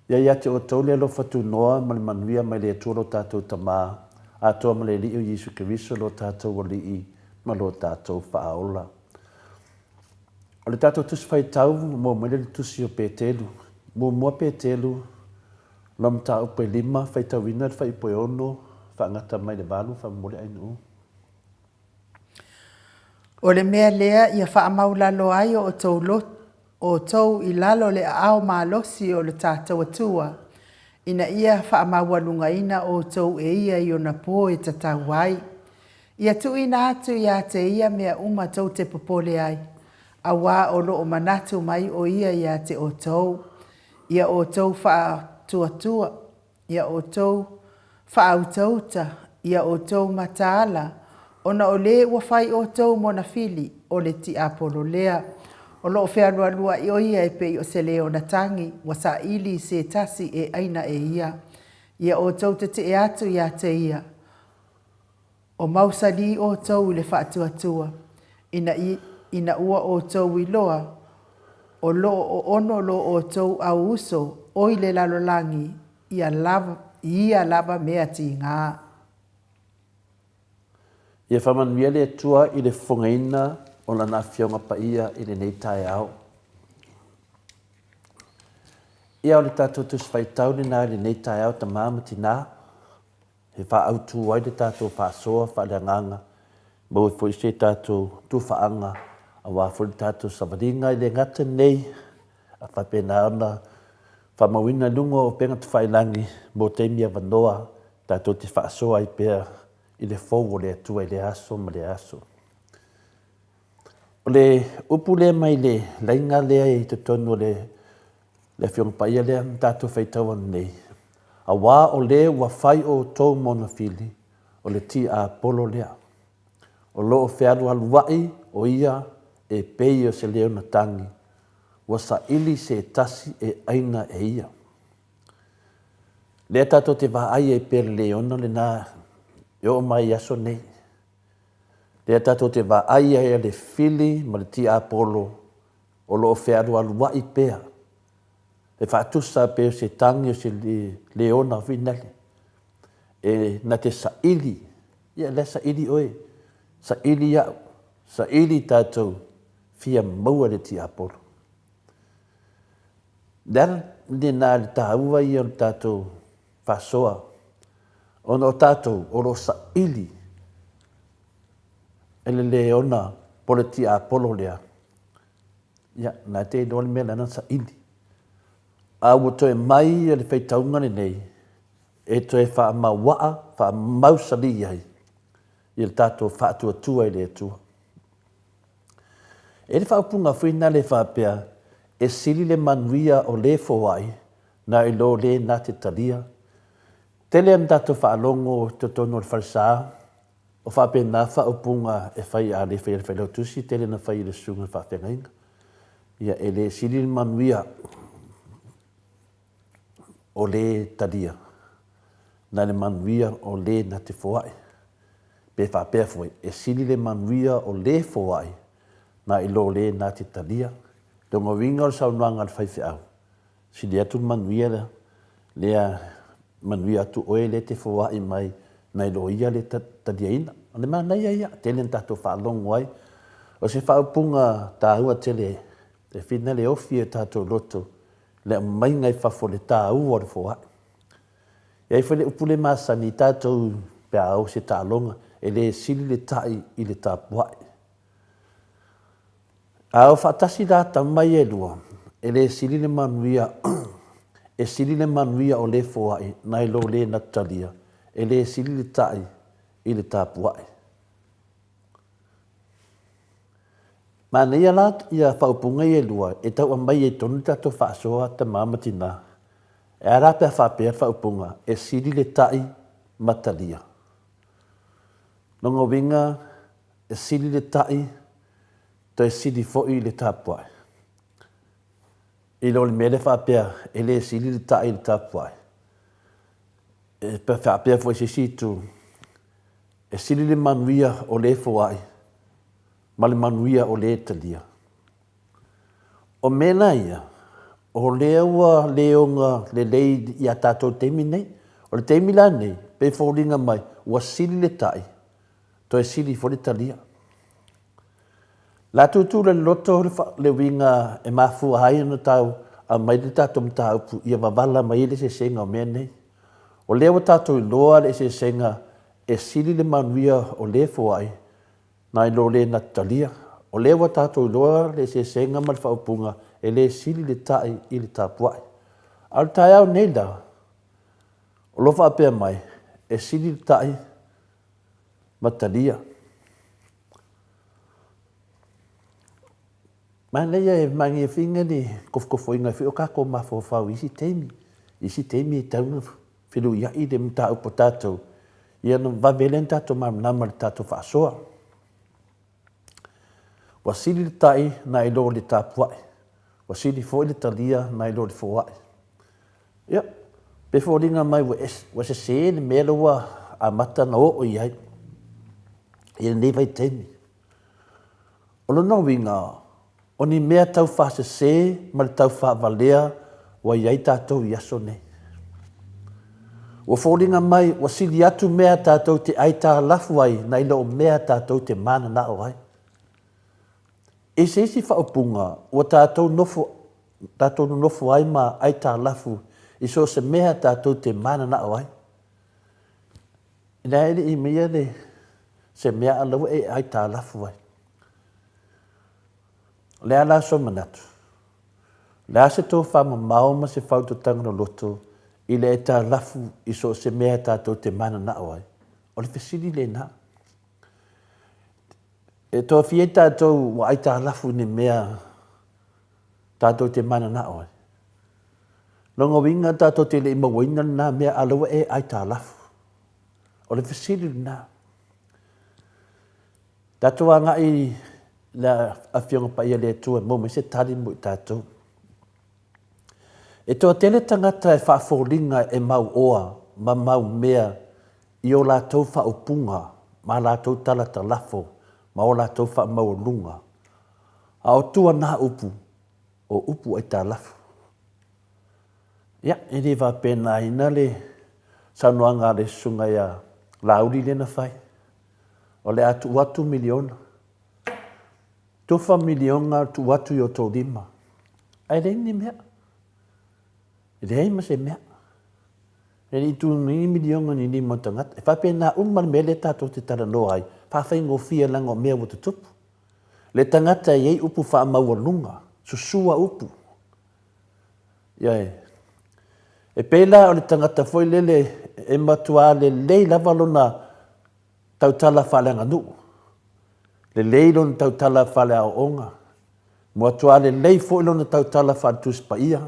Ia ia te outou le alofa tunoa ma le manuia mai le Atua lo tatou Tama, atoa ma le Alii o Iesu Keriso lo tatou Alii ma lo tatou Faaola. O le tatou Tusi Faitau, maua mai lea i le Tusi o Petelu. Muamua Petelu, lau mataupu e lima, faitauina le fuaiupu e ono, faagata mai le valu, faamolemole Ainuu. O le mea lea ia faamaulalo ai o outou loto, outou i lalo o le aao malosi o le tatou Atua, ina ia faamaualugaina outou e ia i ona po e tatau ai. Ia tuuina atu ia te ia mea uma tou te popole ai, auā o lo o manatu mai o ia ia te outou. Ia outou faatuatua, ia outou faautauta, ia outou mataala, ona o lē ua fai outou mona fili, o le tiapolo lea. O lo o fealualuaʻi o ia e pei o se leona tagi, ua saili i se tasi e aina e ia. Ia outou tetee atu ia te ia, o mausalī outou i le faatuatua, ina, ina ua outou iloa, o lo o oono lo outou au uso oi le lalolagi ia lava, i ia lava mea tigā. Ia faamanuia le Atua i le fofogaina o Lana Afioga Paia i lenei taeao. Ia o le tatou Tusi Faitau lena i lenei taeao tama ma tina, e faaautu ai le tatou faasoa faaleagaga, maua foi se tatou tufaaga aua foi le tatou savaliga e le gata nei a faapena ona faamauina i luga o upega tafailagi mo taimi avanoa tatou te faasoa ai pea i le fou o le Atua i lea aso ma lea aso. O le upu lea mai le laiga lea i totonu o le le Afioga Paia lea na tatou faitau ananei, auā o le ua fai outou ma ona fili, o le tiapolo lea. O lo o fealualuaʻi o ia e pei o se leona tagi, ua saili se tasi e aina e ia. Lea tatou te vaai ai pea le leona lena e oo mai i aso nei. Lea tatou te vaai ai le fili ma le tiapolo o lo o fealualuaʻi pea, e faatusa pei o se tagi o se leona foi nale, e na te saili, ia lea saili oe, saili au, saili tatou, fia maua le tiapolo. Le ala lena le taua ia o le tatou faasoa, ona o tatou o lo o saili e le leona po o le tiapolo lea, ia, na te iloa le mea lea na saili. A ua toe mai le faitauga lenei e toe faamauaa, faamausalī ai i le tatou faatuatua i le Atua. E le faaupuga foi na le faapea, e sili le manuia o le foai na i lo le na te talia. Tele ana tatou faalogo i totonu o le falesa, O faapena faaupuga e fai a le fai e le Failautusi, tele na fai e le susuga i le faafeagaiga. Ia, e le sili le manuia o le talia na le manuia o le na te foai. Pe faapea foi, e sili le manuia o le foai na i lo le na te talia. Lona uiga o le saunoaga a le faifeau, sili atu le manuia lea Manuia atu oe lea e te foai mai nai lo ia le taliaina. O le manaia ia, tele na tatou faalogo ai. O se faaupuga taua tele e fina le ofi e tatou loto le aumaiga i fafo o le taua o le foai. E i ai foi le upu lea masani i tatou pe a o se taaloga, e le sili le tai i le tapuai. A o faatasi la tama ia e lua, e le sili le manuia, e sili le manuia o le foai nai lo le natalia, e le sili le taʻi i le tapuaʻi. Manaia la ia faaupuga ia e lua e tau aumai ai tonu le tatou faasoa tama ma tina. E a la pe a faapea le faaupuga, e sili le ta'i ma talia? Lona uiga, e sili le ta'i, toe sili foi le tapua'i. I lo le mea lea faapea, e le sili le ta'i i le tapua'i. E faapea foi i se isi itu, e sili le manuia o le foai ma le manuia o le talia. O mea la ia, o lea ua le ona lelei ia tatou i le taimi nei. O le taimi la nei, pei e foliga mai ua sili le ta'i, toe sili foi le talia. La tūtū le loto le uiga e mafua ai ona tau aumai le tatou mataupu ia wavala mai ai le eseesega o mea nei. O lea ua tatou iloa le eseesega e sili le manuia o le foai nai lo le na talia. O lea ua tatou iloa le eseesega ma le faaupuga e le sili le ta'i i le tapua'i. A o le taeao nei la, o lo o faapea mai, e sili le ta'i ma talia. Manaia e magia le tofotofoina ai foi o tatou mafaufau i isi taimi. I isi taimi e tatau ona feluiai le mataupu a tatou, ia ona vave ai lea ona tatou malamalama i le tatou faasoa. Ua sili le ta'i nai lo le tapua'i, ua sili foi le talia nai lo le foa'i. Ia, pe foliga mai ua, ua sese le mea lea ua amata ona oo i ai i lenei vaitaimi. O lona uiga, o ni mea tau faasese ma le tau faavalea ua i ai tatou i aso nei. Ua foliga mai ua sili atu mea tatou te aitalafu ai nai lo mea tatou te mananao ai. I se isi faaupuga, ua tatou nofo, tatou nonofo ai ma aitalafu i so o se mea tatou te mananao ai. Ina e le i maia le se mea a la ua e aitalafu ai. O le a la sou manatu? O le a se tofamamao ma se faautautaga loloto i le aitalafu i so o se mea tatou te mananao ai? O le fesili lena. E toafia ai tatou ua aitalafu i ni mea tatou te mananao ai. Lona uiga tatou te le i mauaina lena mea a o lea ua e aitalafu. O le fesili lena. Tatou agai i le Afioga Paia a le Atua e maua mai se tali mo i tatou. E toatele tagata e faafoliga e mauoa ma maumea i o latou faaupuga ma a latou talatalafo ma o latou faamaualuga, a o tua na upu, o upu aitalafu. Ia, e le faapena le saunoaga a le susuga ia Laauli lea na fai. O le a tuu atu miliona. Tufa miliona tuu atu i o outou lima. Ae leai ni mea. E leai ma se mea. E le i tu mai ni miliona ni lima o tagata. E faapena uma le mea lea tatou te talanoa ai, faafaigofie leaga o mea ua tutupu. Le tagata e i ai upu faamaualuga, susua upu. Ioe. E pei la o le tagata foi lele e matuā lelei lava lona tautala faaleaganuu, lelei lona tautala faaleaoaoga, matuā lelei foi lona tautala faale-Tusi Paia,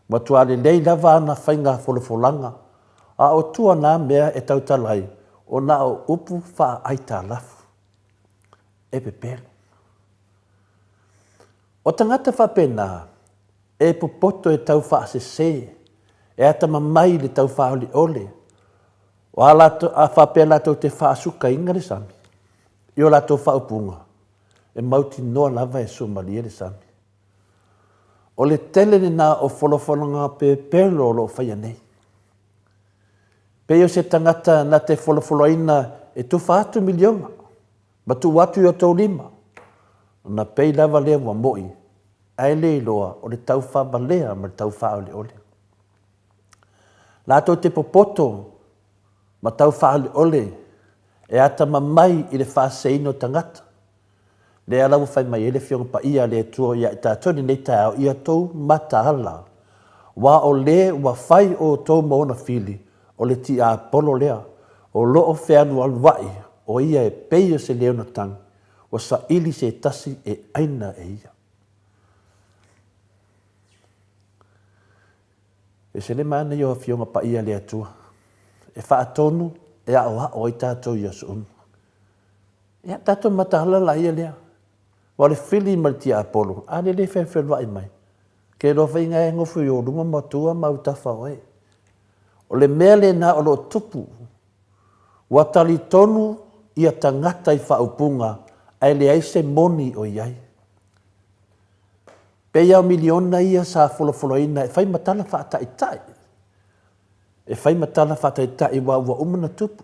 matuā lelei lava ana faiga folafolaga, a o tua na mea e tautala ai, o na o upu faaaitalafu. E pepelo. O tagata faapena, e popoto e tau faasese, e atamamai i le tau faaoleole, o a latou, a faapea latou te faasukaina le sami i o latou faaupuga, e mautinoa lava e suamalie le sami. O le tele lena o folafolaga pepelo o lo o faia nei. Pei o se tagata na te folafolaina e tufa atu miliona ma tuu atu i o tou lima, ona pei lava lea ua mo'i, ae le iloa o le tau faavalea ma le tau faaoleole. Latou te popoto ma tau faaoleole e atamamai i le faaseseina o tagata. Lea la ua fai mai ai le Afioga Paia a le Atua ia i tatou i lenei taeao, ia tou mataala, aua o le ua fai outou ma ona fili, o le tiapolo lea, o lo o fealualuai, o ia e pei o se leonatagi, ua saili se tasi e ʻaina e ia. Ese le manaia o Afioga Paia a le Atua, e faatonu, e aoao ai tatou i aso uma. Ia, tatou mataala laia lea. Aua o le fili ma le tiapolo, a lea e le felofeloa'i mai. Ke iloa foi na e nofo i ou luma ma tua ma autafa o oe. O le mea lena o lo o tupu, ua talitonu ia tagata i faaupuga ae leai se moni o i ai. Pei lava o miliona ia sa folafolaina e fai ma tala faataitai, e fai ma tala faataitai aua ua uma ona tupu.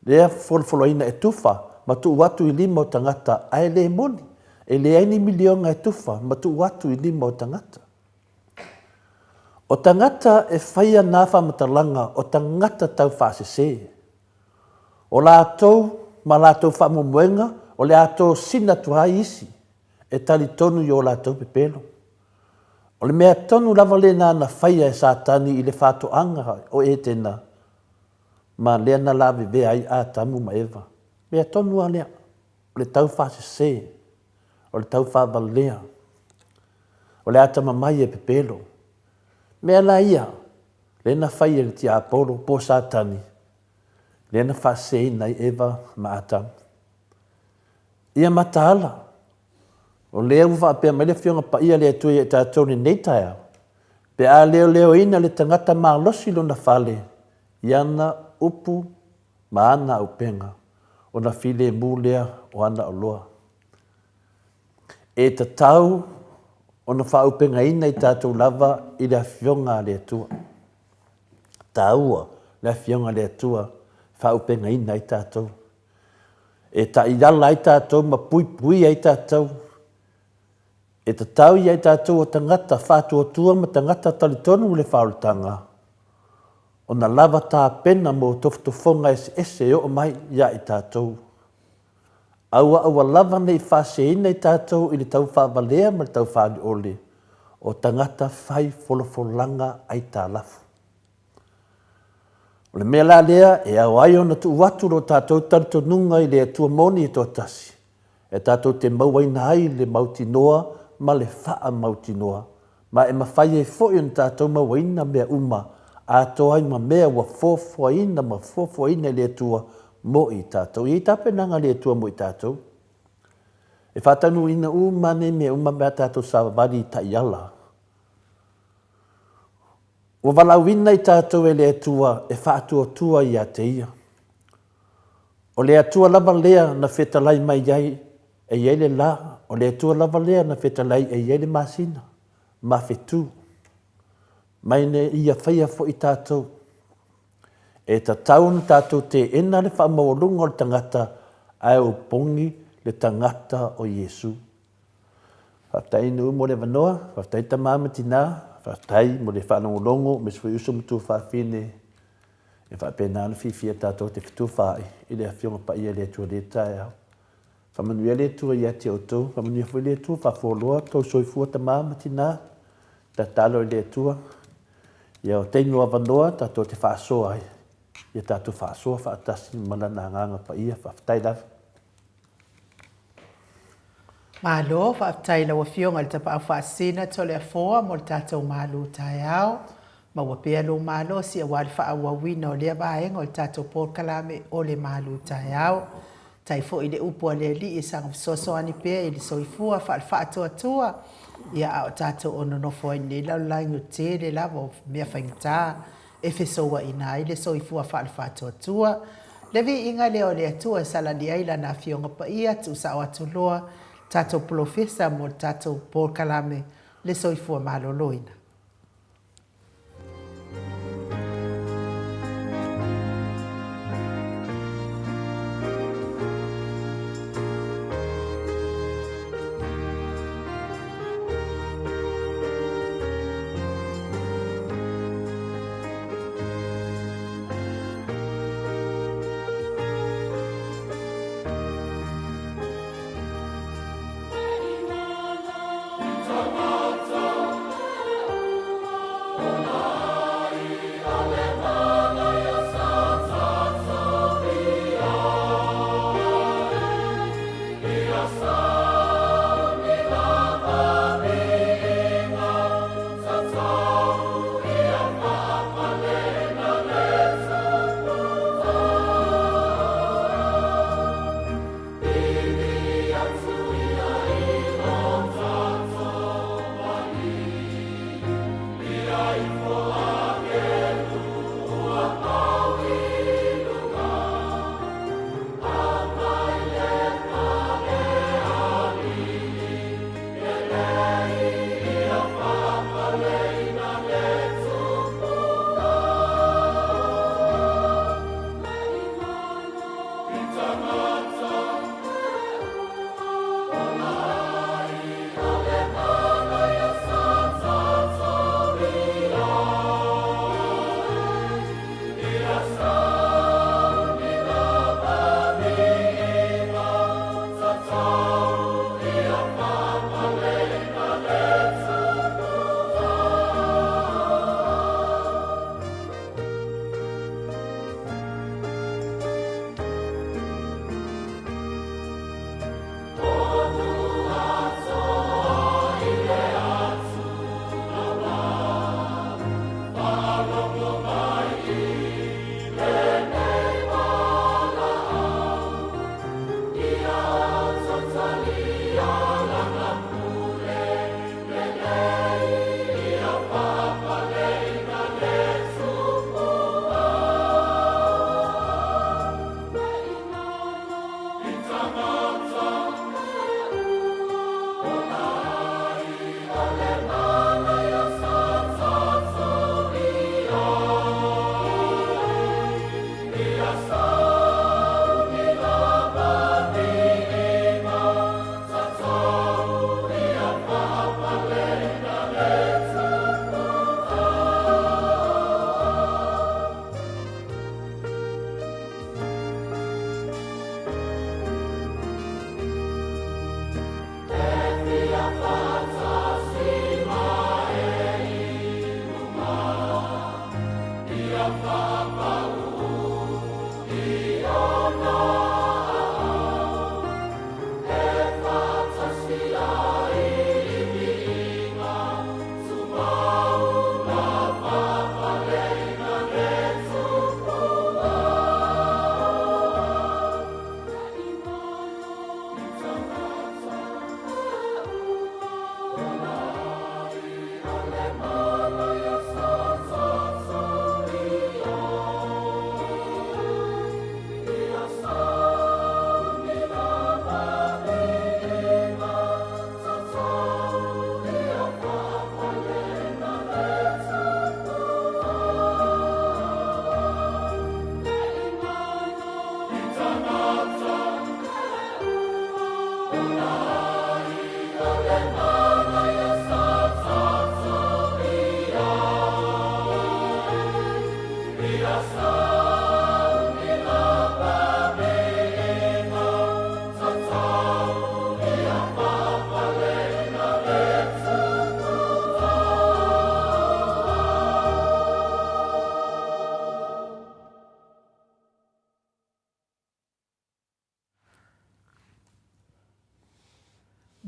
Lea folafolaina e tufa ma tuu atu i lima o tagata ae le moni. E leai ni miliona e tufa ma tuu atu i lima o tagata. O tagata e faia na faamatalaga o tagata taufaasese. O latou ma latou faamoemoega o le a tosina atu ai isi e talitonu i o latou pepelo. O le mea tonu lava lena na faia e Satani i le faatoaga o Etena, ma lea na lavevea ai Atamu ma Eva. Mea tonu lava lea, o le taufaasese, o le taufaavalea, o le atamamai e pepelo. Mea la ia, lea na fai e le tiapolo po o Satani, lea na faaseseina ai Eva ma Atamu. Ia mataala, o lea ua faapea mai le Afioga Paia a le Atua ia i tatou i lenei taeao, pe a leoleoina le tagata malosi lona fale i ana upu ma ana auupega, ona filemu lea o ana oloa. E tatau ona faaupegaina i tatou lava i le Afioga a le Atua. Taua le Afioga a le Atua e faaupegaina ai tatou. E taiala ai tatou ma puipuia ai tatou. E tatau ia i tatou o tagata faatuatua ma tagata talitonu i le faaolataga ona lava tapena mo tofotofoga eseese e oo mai ia i tatou. Aua aua lava ne i faaseseina i tatou i le tau faavalea ma le tau faaliole o tagata fai folafolaga aitalafu. O le mea la lea e ao ai ona tuu atu lo tatou talitonuga i le Atua moni e toatasi, e tatou te mauaina ai le mautinoa ma le faamautinoa, ma e mafai ai foi ona tatou mauaina mea uma atoa ai ma mea ua fuafuaina ma fuafuaina e le Atua mo i tatou. E i ai tapenaga a le Atua mo i tatou. E faataunuuina uma nei mea uma pe a tatou savavali i taiala. Ua valaauina i tatou e le Atua e faatuatua ia te Ia. O le Atua lava lea na fetalai mai ai e i ai le la, o le Atua lava lea na fetalai e i ai le masina ma fetu, ma ina ia faia foi tatou. E tatau ona tatou teena le faamaualuga o le tagata ae opogi le tagata o Iesu. Faafetai Nuu mo le avanoa, faafetai tama ma tina, faafetai mo le faalogologo aemaise foi uso ma tuafafine e faapena ona fiafia tatou te fetufaai i le Afioga Paia i le Atua i lenei taeao. Faamanuia le Atua ia te outou, faamanuia foi le Atua faafualoa tou soifua tama ma tina, tatalo i le Atua ia o taimi o avanoa tatou te faasoa ai, ia tatou faasoa faatasi ma Lana Agaga Paia. Faafetai lava. Malo, faafetai i lau Afioga i le Tapaau Faasisina Toleafoa mo le tatou malu taeao. Maua pea lou malosi aua le faaauauina o lea vaega o le tatou polokalame o le malu taeao. Tai foi le upu a le Alii e saga fesoasoani pea i le soifua faale-faatoatoa, ia a o tatou o nonofo ai i lenei lalolagi o le tele lava o mea faigata e fesouaina ai le soifua faale-faatuatua. Le viiga lea o le Atua e salani ai Lana Afioga Paia, tuusao atu loa le tatou polofesa mo le tatou polokalame Le Soifua Maloloina.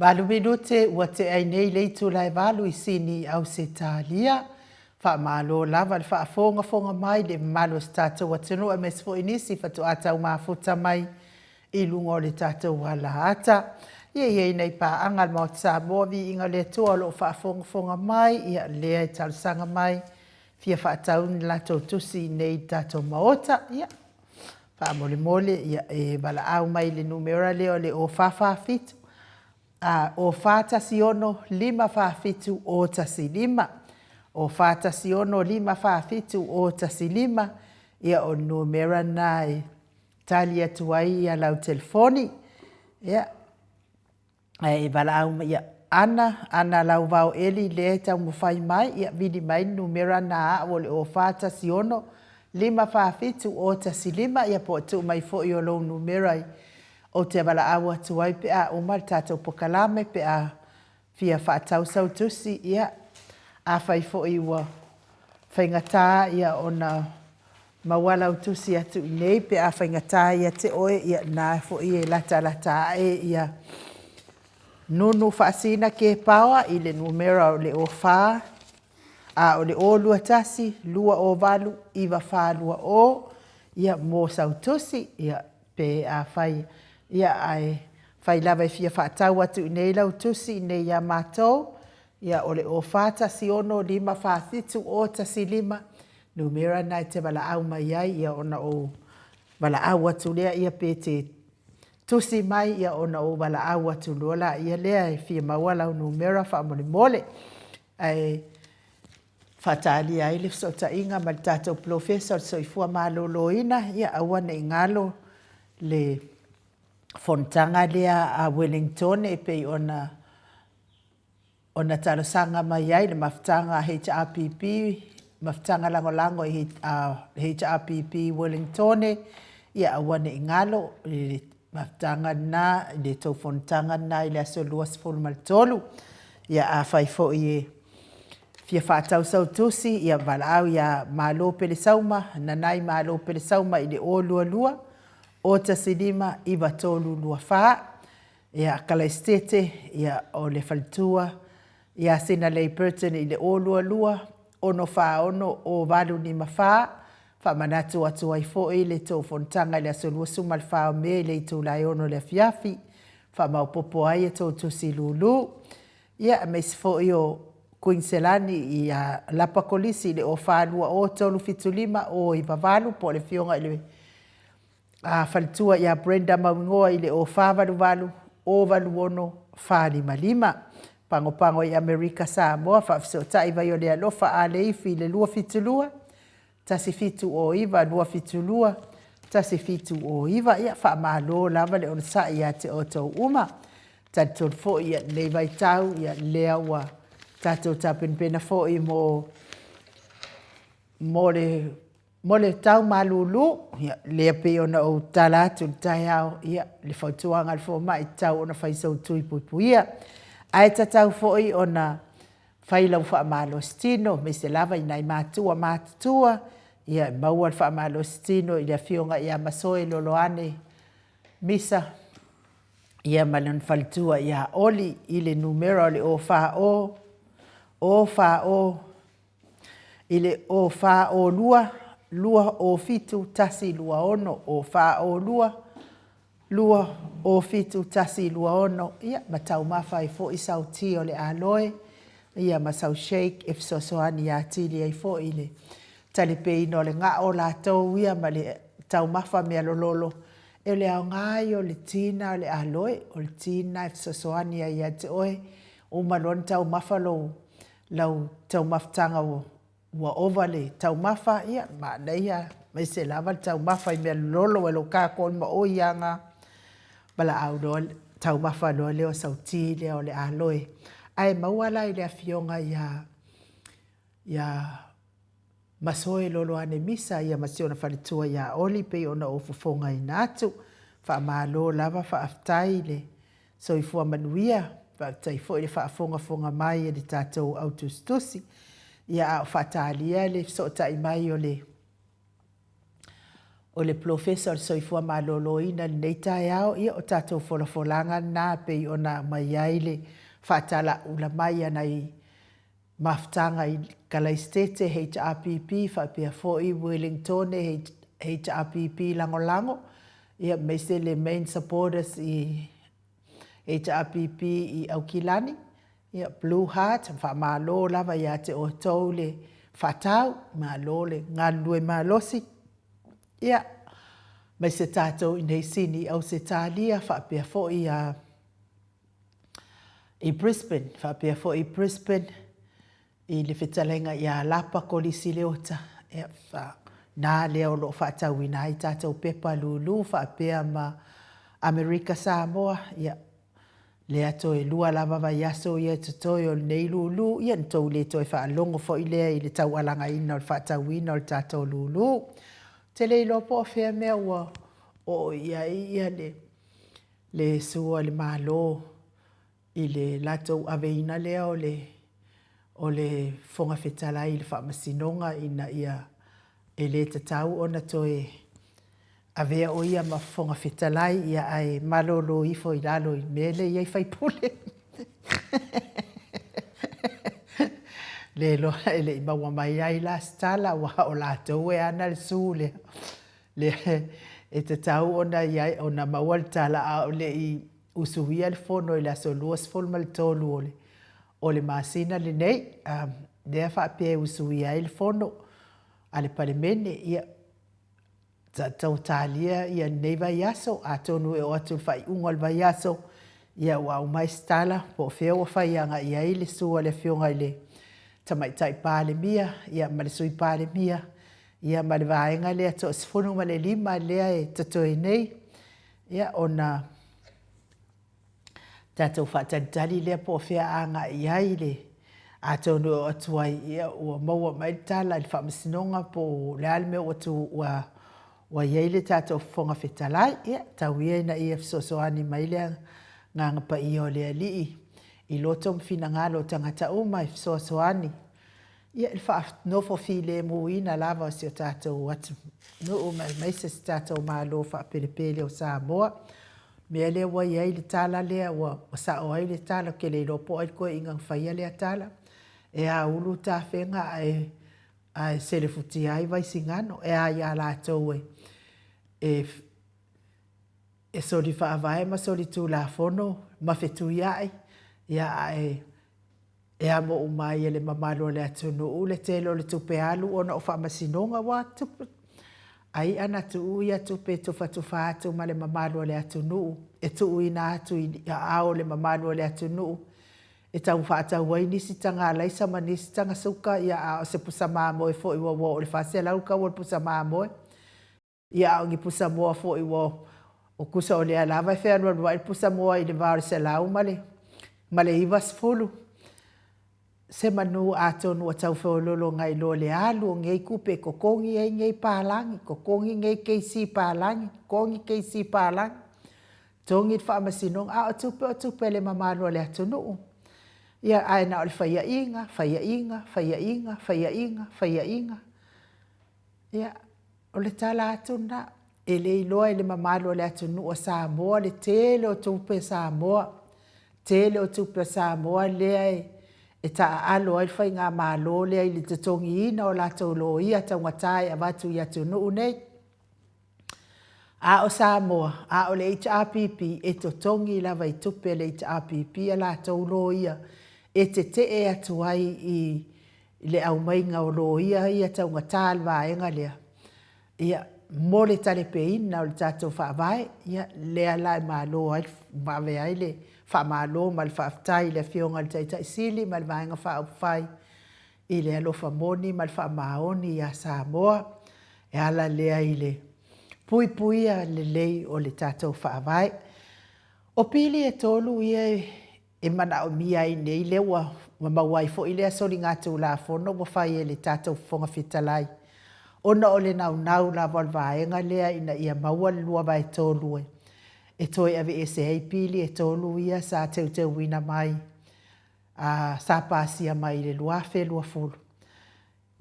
Valu minute ua tea ai nei le itula e valu i Sini i Ausetalia. Faamalo lava le faafogafoga mai le mamalu o si tatou atunuu aemaise foi nisi faatoa tau mafuta mai i luga o le tatou alaata. Ia e i ai nai paaga a le Maota Samoa, viiga o le Atua o lo o faafogafoga mai, ia lea e talosaga mai fia faatau ni latou tusi i inei i le tatou Maota. Ia, faamolemole ia e valaau mai i le numera lea o le 0447 0416 547 015. 0416 547 015, ia o le numera lena e tali atu ai ia lau telefoni. Ia, ae valaau mai, ia, Ana, Ana Lauvao Eli lea e taumafai mai, ia vili mai le numera lena a au o le 0416 547 015, ia po o tuu mai foi o lou numera ou te valaau atu ai pe a uma le tatou pokalame pe a fia faatau sau tusi, ia, afai foi ua faigata ia ona maua lau tusi atu i inei pe a faigata ia te oe, ia na foi e latalata ae ia Nunu Faasina Kepaoa i le numera o le 04 a o le 021 208 9420 ia mo sau tusi, ia pe afai ia ae fai lava e fia faatau atu i inei lau tusi i inei ia matou, ia o le 0416 547 015 numera na e te valaau mai ai, ia ona ou valaau atu lea, ia pe te tusi mai, ia ona ou valaau atu loa laia lea e fia maua lau numera faamolemole. Ae faatalia ai le fesootaiga ma le tatou Polofesa o le Soifua Maloloina, ia aua ne i galo le fonotaga lea a Wellington e pei ona ona talosaga mai ai le mafutaga a HRPP, mafutaga lagolago a HRPP Wellingtone, ia aua ne i galo i le mafutaga lena, i le tou fonotaga lena i le aso 23. Ia afai foi e fia faatau sau tusi, ia valaau ia Malo Pelesauma, Nanai Malo Pelesauma i le 022 015 9324. Ia, Kalaisitete, ia, o le faletua ia Sinalei Burton i le 022 646 0854, faamanatu atu ai foi le tou fonotaga i le aso 24 o Me i le itula e 6 i le afiafi, faamaopoopo ai a tou tusi lulu. Ia, aemaise foi o Kuiniselani ia Lapa Kolisi i le 0420 375 098 po o le afioga i le a faletua ia Brenda Mauigoa i le 0488 086 455. Pagopago i Amerika Samoa, faafesootai Vaiolealofa Aleifi i le 272 1709 272 1709. Ia, faamalo lava le onosai ia te outou uma. Talitonu foi ia lenei vaitau, ia lea ua tatou tapenapena foi mo mo le Mo le tau malulu, ia, lea pei ona ou tala atu i le taeao, ia, le fautuaga a le fomai, e tatau ona fai sou tui puipuia. Ae tatau foi ona fai lau faamalositino, aemaise lava i nai matua matutua, Ia, e maua le faamalositino i le Afioga ia Masoe Loloane Misa, ia ma lona faletua ia Oli i le numera o le 040 040 i le 0402 207 126 0402 207 126 ia ma taumafa ai foi sau ti o le aloe ia ma sau shake e fesoasoani atili ai foi i le talepeina o le gao o latou ia ma le taumafa mealololo. O le aoga ia o le ti lena o le aloe, o le ti lena e fesoasoani ai ia te oe, uma loa ona taumafa lou lau taumafataga ua ova le taumafa, ia manaia aemaise lava le taumafa i mea lololo i lou kakoli ma oi aga valaau loa taumafa loa lea o sau ti lea o le aloe. Ae maua la i le afioga ia ia Masoe Loloane Misa ia ma si ona faletua ia Oli pei ona ou fofogaina atu. Faamalo lava faafetai le soifua manuia, faafetai foi le faafogafoga mai a le tatou au tusitusi. Ia a o faatalia le fesootai mai o le o le Polofesa o le Soifua Maloloina i lenei taeao, ia o tatou folafolaga lena pei ona aumai ai le faatalauula mai a nai mafutaga i Kalaisitete HRPP faapea foi Uelintone HRPP Lagolago, ia aemaise le main supporters i HRPP i Aukilani, ia Blue Heart, faamalo lava ia te outou le faatau, malo le galulue malosi, ia aemaise tatou i inei Sini i Ausetalia faapea foi ia i Brisbane, faapea foi i Brisbane i le fetalaiga ia Lapa Kolisi Leota, ia, na lea o lo o faatauina ai tatou pepa lulu faapea ma Amerika Samoa, ia, lea toe lua lava vaiaso ia e totoe o lenei lulu, ia na tou le toe faalogo foi lea i le taualagaina o le faatauina o le tatou lulu. Ou te le iloa po o fea mea ua oo i ai ia le le sua a le Malo i le latou aveina lea o le o le Fofoga Fetalai i le Faamasinoga ina ia e le tatau ona toe avea o ia ma Fofoga Fetalai, ia ae malolo ifo i lalo i le mea lea e i ai faipule. Le iloa e le i maua mai ai la se tala aua o latou e ana le sue lea. Lea e tatau ona i ai, ona maua le tala a o le i usuia le fono i le aso 23 o le, o le masina lenei. Lea faapea e usuia ai le fono a le Palemene. Ia, tatou talia ia lenei vaiaso, atonu e oo atu i le faaiuga o le vaiaso, ia ua aumai se tala po o fea ua fai agai i ai le sue a le Afioga i le Tamaitai Palemia, ia ma le Sui Palemia, Ia ma le vaega lea toa-15 lea e totoe nei, ia ona tatou faatalitali lea po o fea agai i ai le atonu e oo atu ai, ia ua maua mai le tala i le Faamasinoga po o le a le mea ua tu ua ua i ai le tatou Fofoga Fetalai. Ia, tau ia ina ia fesoasoani mai le Agaga Paia o le Alii i loto ma finagalo o tagata uma e fesoasoani Ia, i le faanofo filemuina lava o si o tatou atunuu aemaise si tatou Malo faapelepele o Samoa. O le mea lea ua i ai le tala lea, ua sao ai le tala, ou te le iloa po o ai le toeaina na faia lea tala, e aulu tafega ae ae selefutia ai Vaisigano. E a ia latou e e e soli faavae ma soli tulafono ma fetuiai, ia ae E amo uma ai e le mamalu o le atunuu le tele o le tupe alu ona o faamasinoga ua tupu ai ana tuu ia tupe e tufatufa atu ma le mamalu o le atunuu e tuuina atu i aao o le mamalu o le atunuu e tau faatau ai nisi taga alaisa ma nisi taga suka ia a o se pusa mamoe foi ua ua oo i le 400 le tau o le pusa mamoe. Ia a o ni pusa moa foi ua o tusa o lea lava e fealualuai le pusa moa i le va o le 100 ma le ma le 90. Se manu atonu ua tau feoloolo nai lo le alu o nei tupe e totogi ai nei palagi, totogi nei keisi palagi, totogi keisi palagi, totogi le faamasinoga, a o tupe o tupe a le mamalu o le atunuu. Ia ae na o le faiaina, faiaina, faiaina, faiaina, faiaina. Ia, o le tala atu lena, e le iloa e le mamalu o le atunuu o Samoa le tele o tupe a Samoa, tele o tupe a Samoa lea e taaalo ai le faigamalo lea i le totogiina o latou loia taugata e avatu i atunuu nei. A o Samoa, a o le HRPP, e totogi lava i tupe a le HRPP a latou loia e tetee atu ai i le aumaiga o loia ia taugata a le vaega lea, ia, mo le talepeina o le tatou Faavae. Ia, lea la e malo ai, ave ai le faamalo ma le faafetai i le Afioga i le Taitai Sili ma le Vaega Faaupufai i le alofa moni ma le faamaoni ia Samoa e ala lea i le puipuia lelei o le tatou Faavae. O pili e 3 ia e manaomia ai nei, lea ua maua ai foi lea soligatulafono ua fai e le tatou Fofoga Fetalai, ona o le naunau lava o le vaega lea ina ia maua le 2/3 e toe aveese ai pili e 3 ia sa teuteuina mai, sa pasia mai i le 2020.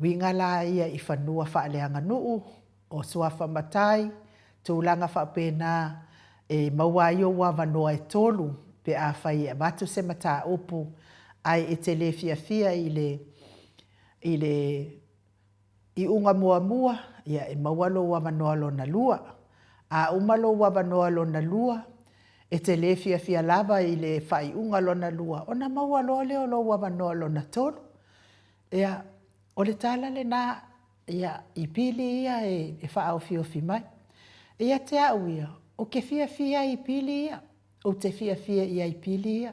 Uiga la ia i fanua faaleaganuu, o suafa matai, tulaga faapena e maua ai ou avanoa e 3 pe afai e avatu se mataupu ae e te le fiafia i le i le iuga muamua, ia e maua lou avanoa lona lua. A uma lou avanoa lona lua, e te le fiafia lava i le faaiuga lona lua, ona maua loa lea o lou avanoa lona tolu. Ia, o le tala lena, ia, i pili ia e faaofiofi mai. Ia te au ia, ou te fiafia i pili ia, ou te fiafia i ai i pili ia.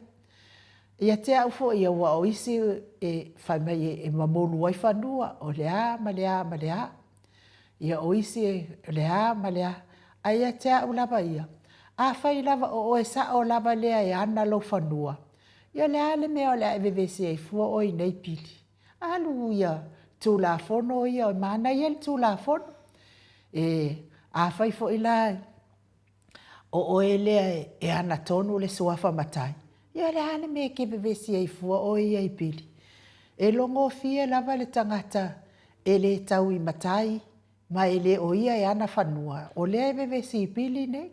Ia te au foi ia, aua o isi e fai mai e momoli ai fanua, o le a ma le a ma le a. Ia o isi o le a ma le a. Ae ia te au lava ia, afai lava o oe sao lava lea e ana lou fanua, ia o le a le mea o le a e vevesi ai fua oe i nei pili? Alu ia Tulafono ia, e manaia le Tulafono. E, afai foi la o oe lea e ana tonu le suafa matai, ia o le a le mea e te vevesi ai fua oe ia i pili? E logofie lava le tagata e le tau i matai ma e le o ia e ana fanua, o lea e vevesi i pili nei.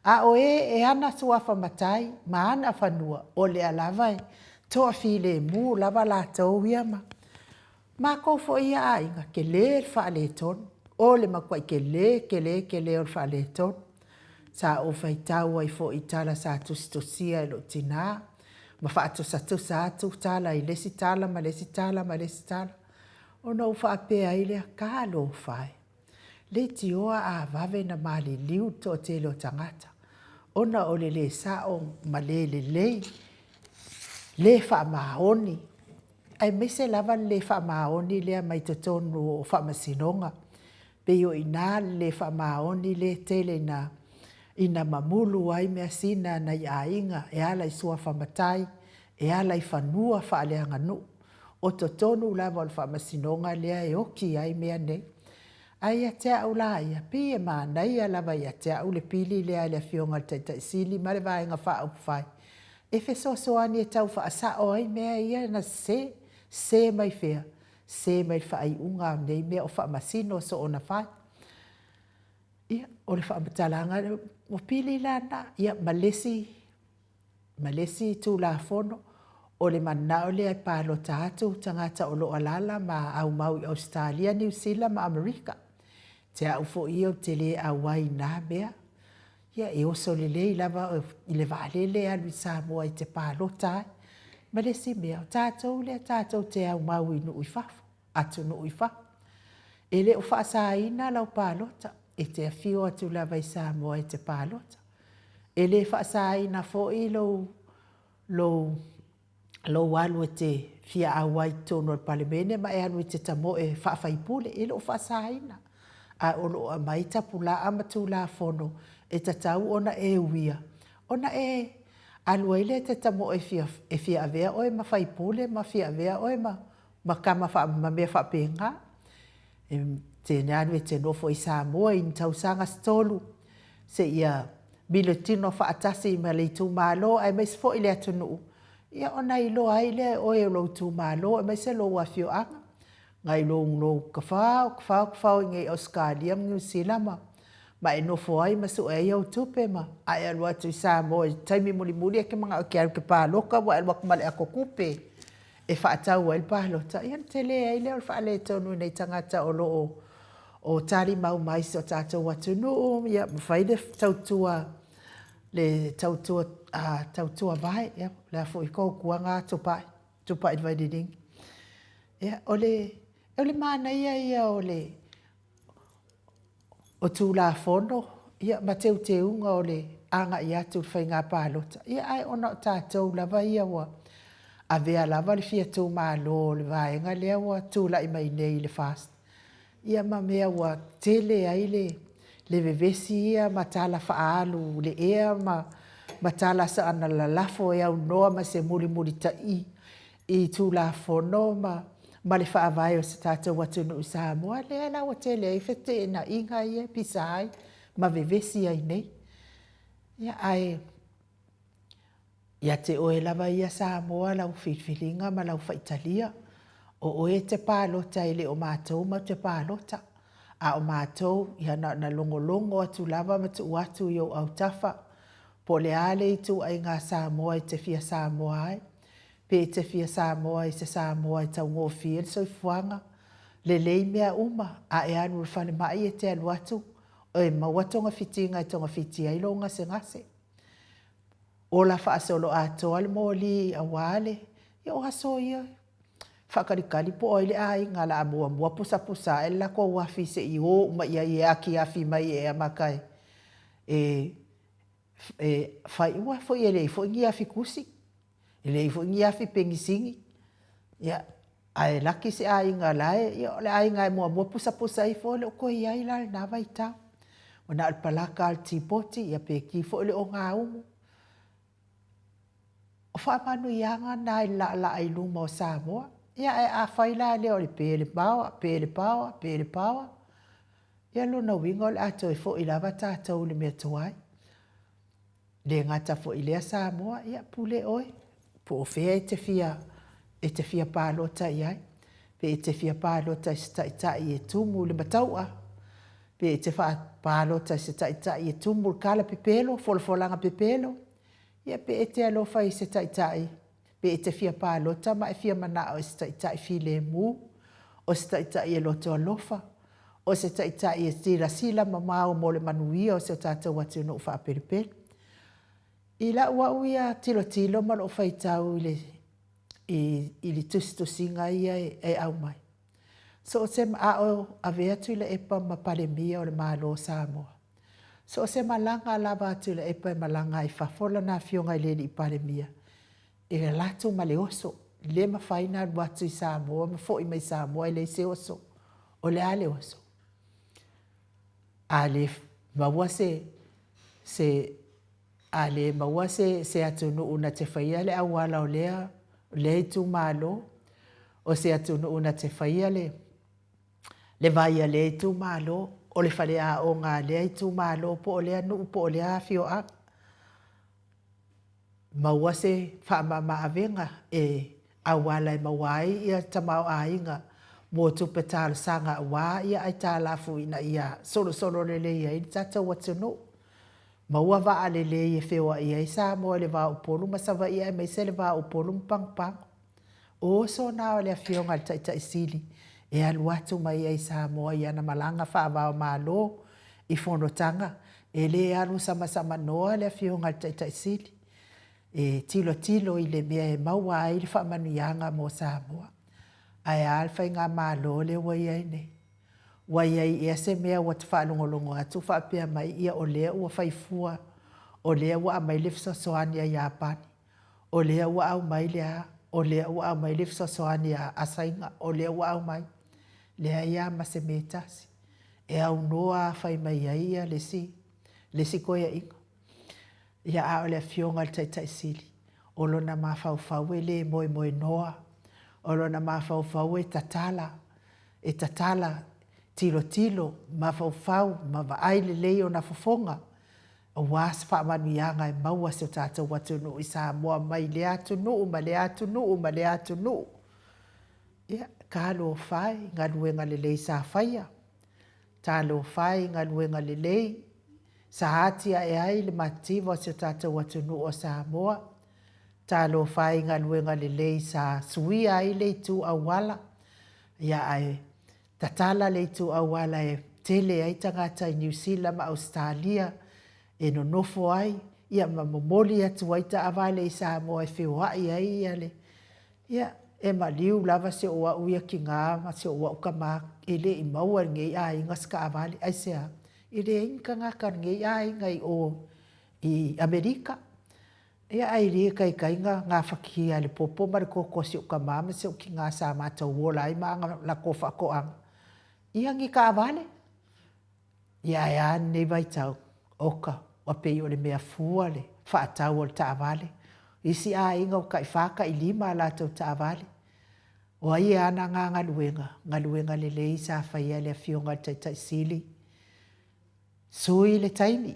A o e e ana suafa matai ma ana fanua, o lea lava e toafilemu lava latou ia ma matou foi ia aiga, tele le faaletonu. O le matuai tele, tele, tele o le faaletonu. Sa ou faitau ai foi i tala sa tusitusia e lou tina ma faatusatusa atu tala i le isi tala ma le isi tala ma le isi tala, ona ou faapea ai lea, talofa e, leitioa a vave ona maliliu le toatele o tagata ona o le le sao ma le lelei, le faamaoni, aemaise lava le le faamaoni lea mai totonu o faamasinoga. Pei o i ina le le faamaoni lea e tele ina ina mamulu ai measina a nai aiga e ala i suafa matai, e ala i fanua faaleaganuu. O totonu lava o le faamasinoga lea e oti ai mea nei. Ae ia te au la ia, pei e manaia lava ia te au le pili lea a le Afioga i le Taitai Sili ma le Vaega Faaupufai e fesoasoani e tau faasao ai mea ia na sese. Sese mai fea? Sese mai le faaiuga o nei mea o faamasino soona fai. Ia, o le faamatalaga lea, ua pili la lena, ia ma le isi, ma le isi Tulafono, o le manao lea e palota atu tagata o lo o alaala ma aumau i Ausetalia, Niu Sila ma Amerika. Te au foi ia ou te le auai i na mea. Ia, e oso lelei lava i le vaalele e alu i Samoa e te palota ai. Ma le isi mea, o tatou lea tatou te aumau i nuu i fafo, atunuu i fafo. E le o faasaina lau palota, e te afio atu lava i Samoa e te palota. E le faasaina foi lou, lou, lou alu e te fia auai i totonu o le Palemene ma e alu e te tamoe faa-faipule, e le o faasaina. Ae o lo o aumai tapulaa ma Tulafono e tatau ona e uia, ona e alu ai lea e te tamoe e fia avea oe ma faipule ma fia avea oe ma ma tama ma mea faapena. E te alu e te nofo i Samoa i ni tausaga se tolu seia milotino faatasi ma le itumalo aemaise foi le atunuu, ia ona iloa ai lea e oe o lou itumalo aemaise lou afioaga. Ngai lou lou kafao, kafao, kafao i nei Ausekalia ma Niusila ma ma e nofo ai ma sue ai au tupe ma a e alu atu i Samoa i le taimi mulimuli e te manao e te alu e te paloka ua e alu atu ma le ato tupe e faatau ai le palota, ia ona tele ai lea o le faaletonu i nai tagata o lo o o talimau mai i si o tatou atunuu, ia ma fai le tautua le tautua tautua vae, ia o le a foi tautua na tupai, tupai i le vaililiga. Ia, o le o le manaia ia o le o Tulafono ia ma teuteuga o le agai atu i le faiga palota, ia ae ona o tatou lava ia ua avea lava le fia tumalo o le vaega lea ua tulai mai nei i le FAST, ia ma mea ua tele ai le le vevesi ia ma tala faaalu i le ea ma ma tala saana lalafo e aunoa ma se mulimulitaia i Tulafono ma ma le Faavae o si tatou atunuu i Samoa, lea la ua tele ai feteenaiga ia e pisa ai ma vevesi ai nei. Ia, ae ia te oe lava ia Samoa lau filifiliga ma lau faitalia, o oe e te palota e le o matou matou te palota, a o matou, ia na ona logologo atu lava ma tuu atu i ou autafa, po o le a le ituaiga Samoa e te fia Samoa ai. Pe e te fia Samoa i se Samoa e taugofie le soifuaga, lelei mea uma, a e alu i le falemai e te alu atu e maua togafitiga e togafiti ai lou gasegase. Ola faasoloatoa le moli aua le, ia o aso ia, faatalitali po o ai le aiga o le a muamua pusapusa ae le latou afi se i o uma i ai e atiafi mai e amata e e fai, aua foi e leai foi ni afi tusi, e leai foi ni afi penisini, ia, ae laki se aiga o la e, ia o le aiga e muamua pusapusa ifo e le o toe i ai la i lena vaitau. Ua na o le palaka lava o le tipoti, ia pe ki foi le ogaumu. O faamanuiaga na i le laalaa i luma o Samoa. Ia ae afai la lea o le pe le paoa, pe le paoa, pe le paoa, Ia lona uiga o le a toe foi lava tatou i le mea tuai. Le gata foi i lea Samoa, ia pule oe po o fea e te fia, e te fia palota i ai. Pe e te fia palota i se taitai e tumu i le matau'a, pe e te palota i se taitai e tumu i le tala pepelo, folafolaga pepelo, ia pe e te alofa i se taitai Pe e te fia palota ma e fia manao i se taitai filemu, o se taitai e loto alofa, o se taitai e silasila mamao mo le manuia o si o tatou atunuu faapelepele. I lau au ia tilotilo ma lou faitau i le i le tusitusiga ia e aumai, so o se a o avea Tuilaepa ma Palemia o le Malo o Samoa, so o se malaga lava a Tuilaepa e malaga ai i fafo lana afioga i le Alii Palemia, E ala atu ma le oso, le mafai ona alu atu i Samoa ma foi mai Samoa e leai se oso. O le a le oso? A le maua se, se, a le maua se, se atunuu na te faia le auala o lea, lea itumalo, o se atunuu na te faia le, le vai a lea itumalo, o le faleaoga a lea itumalo, po o lea nuu po o lea afioaga. Maua se faamama-avega e auala e maua ai ia tamaoaiga mo tupe talosaga aua ia aitalafu ina ia solosolo lelei ai le tatou atunuu. Maua vaa lelei e feoai ai Samoa i le va o Upolu ma Savaii aemaise le va o Upolu ma Pagopago. O oso na o le Afioga i le Taitai Sili e alu atu mai ai i Samoa i ana malaga faava-o-Malo i fonotaga, e le alu samasamanoa le Afioga i le Taitai Sili e tilotilo i le mea e maua ai le faamanuiaga mo Samoa. Ae a le faigamalo lea ua i ai nei? Ua i ai ea se mea ua ta faalogologo atu faapea mai ia o lea ua fai fua, o lea ua aumai le fesoasoani a Iapani? O lea ua aumai le a? O lea ua aumai le fesoasoani a Saina? O lea ua aumai? Leai lava ma se mea e tasi e aunoa a fai mai ai ia le isi, le isi toeaiga. Ia, a o le Afioga i le Taitai Sili, o lona mafaufau e le moemoenoa, o lona mafaufau e tatala, e tatala, tilotilo, mafaufau ma vaai lelei ona fofoga aua se faamanuiaga e maua si o tatou atunuu i Samoa mai lea atunuu ma lea atunuu ma lea atunuu. Ia, talofa e i galuega lelei sa faia, talofa e i galuega lelei sa atiae ai le matitiva o si o tatou atunuu o Samoa, talofa e i galuega lelei sa suia ai le itu auala, ia ae tatala le itu auala e tele ai tagata i Niu Sila ma Ausetalia e nonofo ai, ia ma momoli atu ai taavale i Samoa e feoai ai le Ia, e maliu lava si ou au ia tiga ma si ou au tama e le i maua e lenei aiga se taavale. Aisea? E leai ni tagata o lenei aiga i o i Amerika. Ia ae le taitai ona gafatia e le popo ma le toto a si ou tama ma si ou tina sa matou ola ai ma latou faatoaga ia ni taavale. Ia ae a lenei vaitau? Oka, ua pei o le mea fua le faatau o le taavale. Isi aiga ua tai fa tai lima a latou taavale. O ai e ana na galuega? Galuega lelei sa faia e le Afioga i le Taitai Sili. Sui le taimi,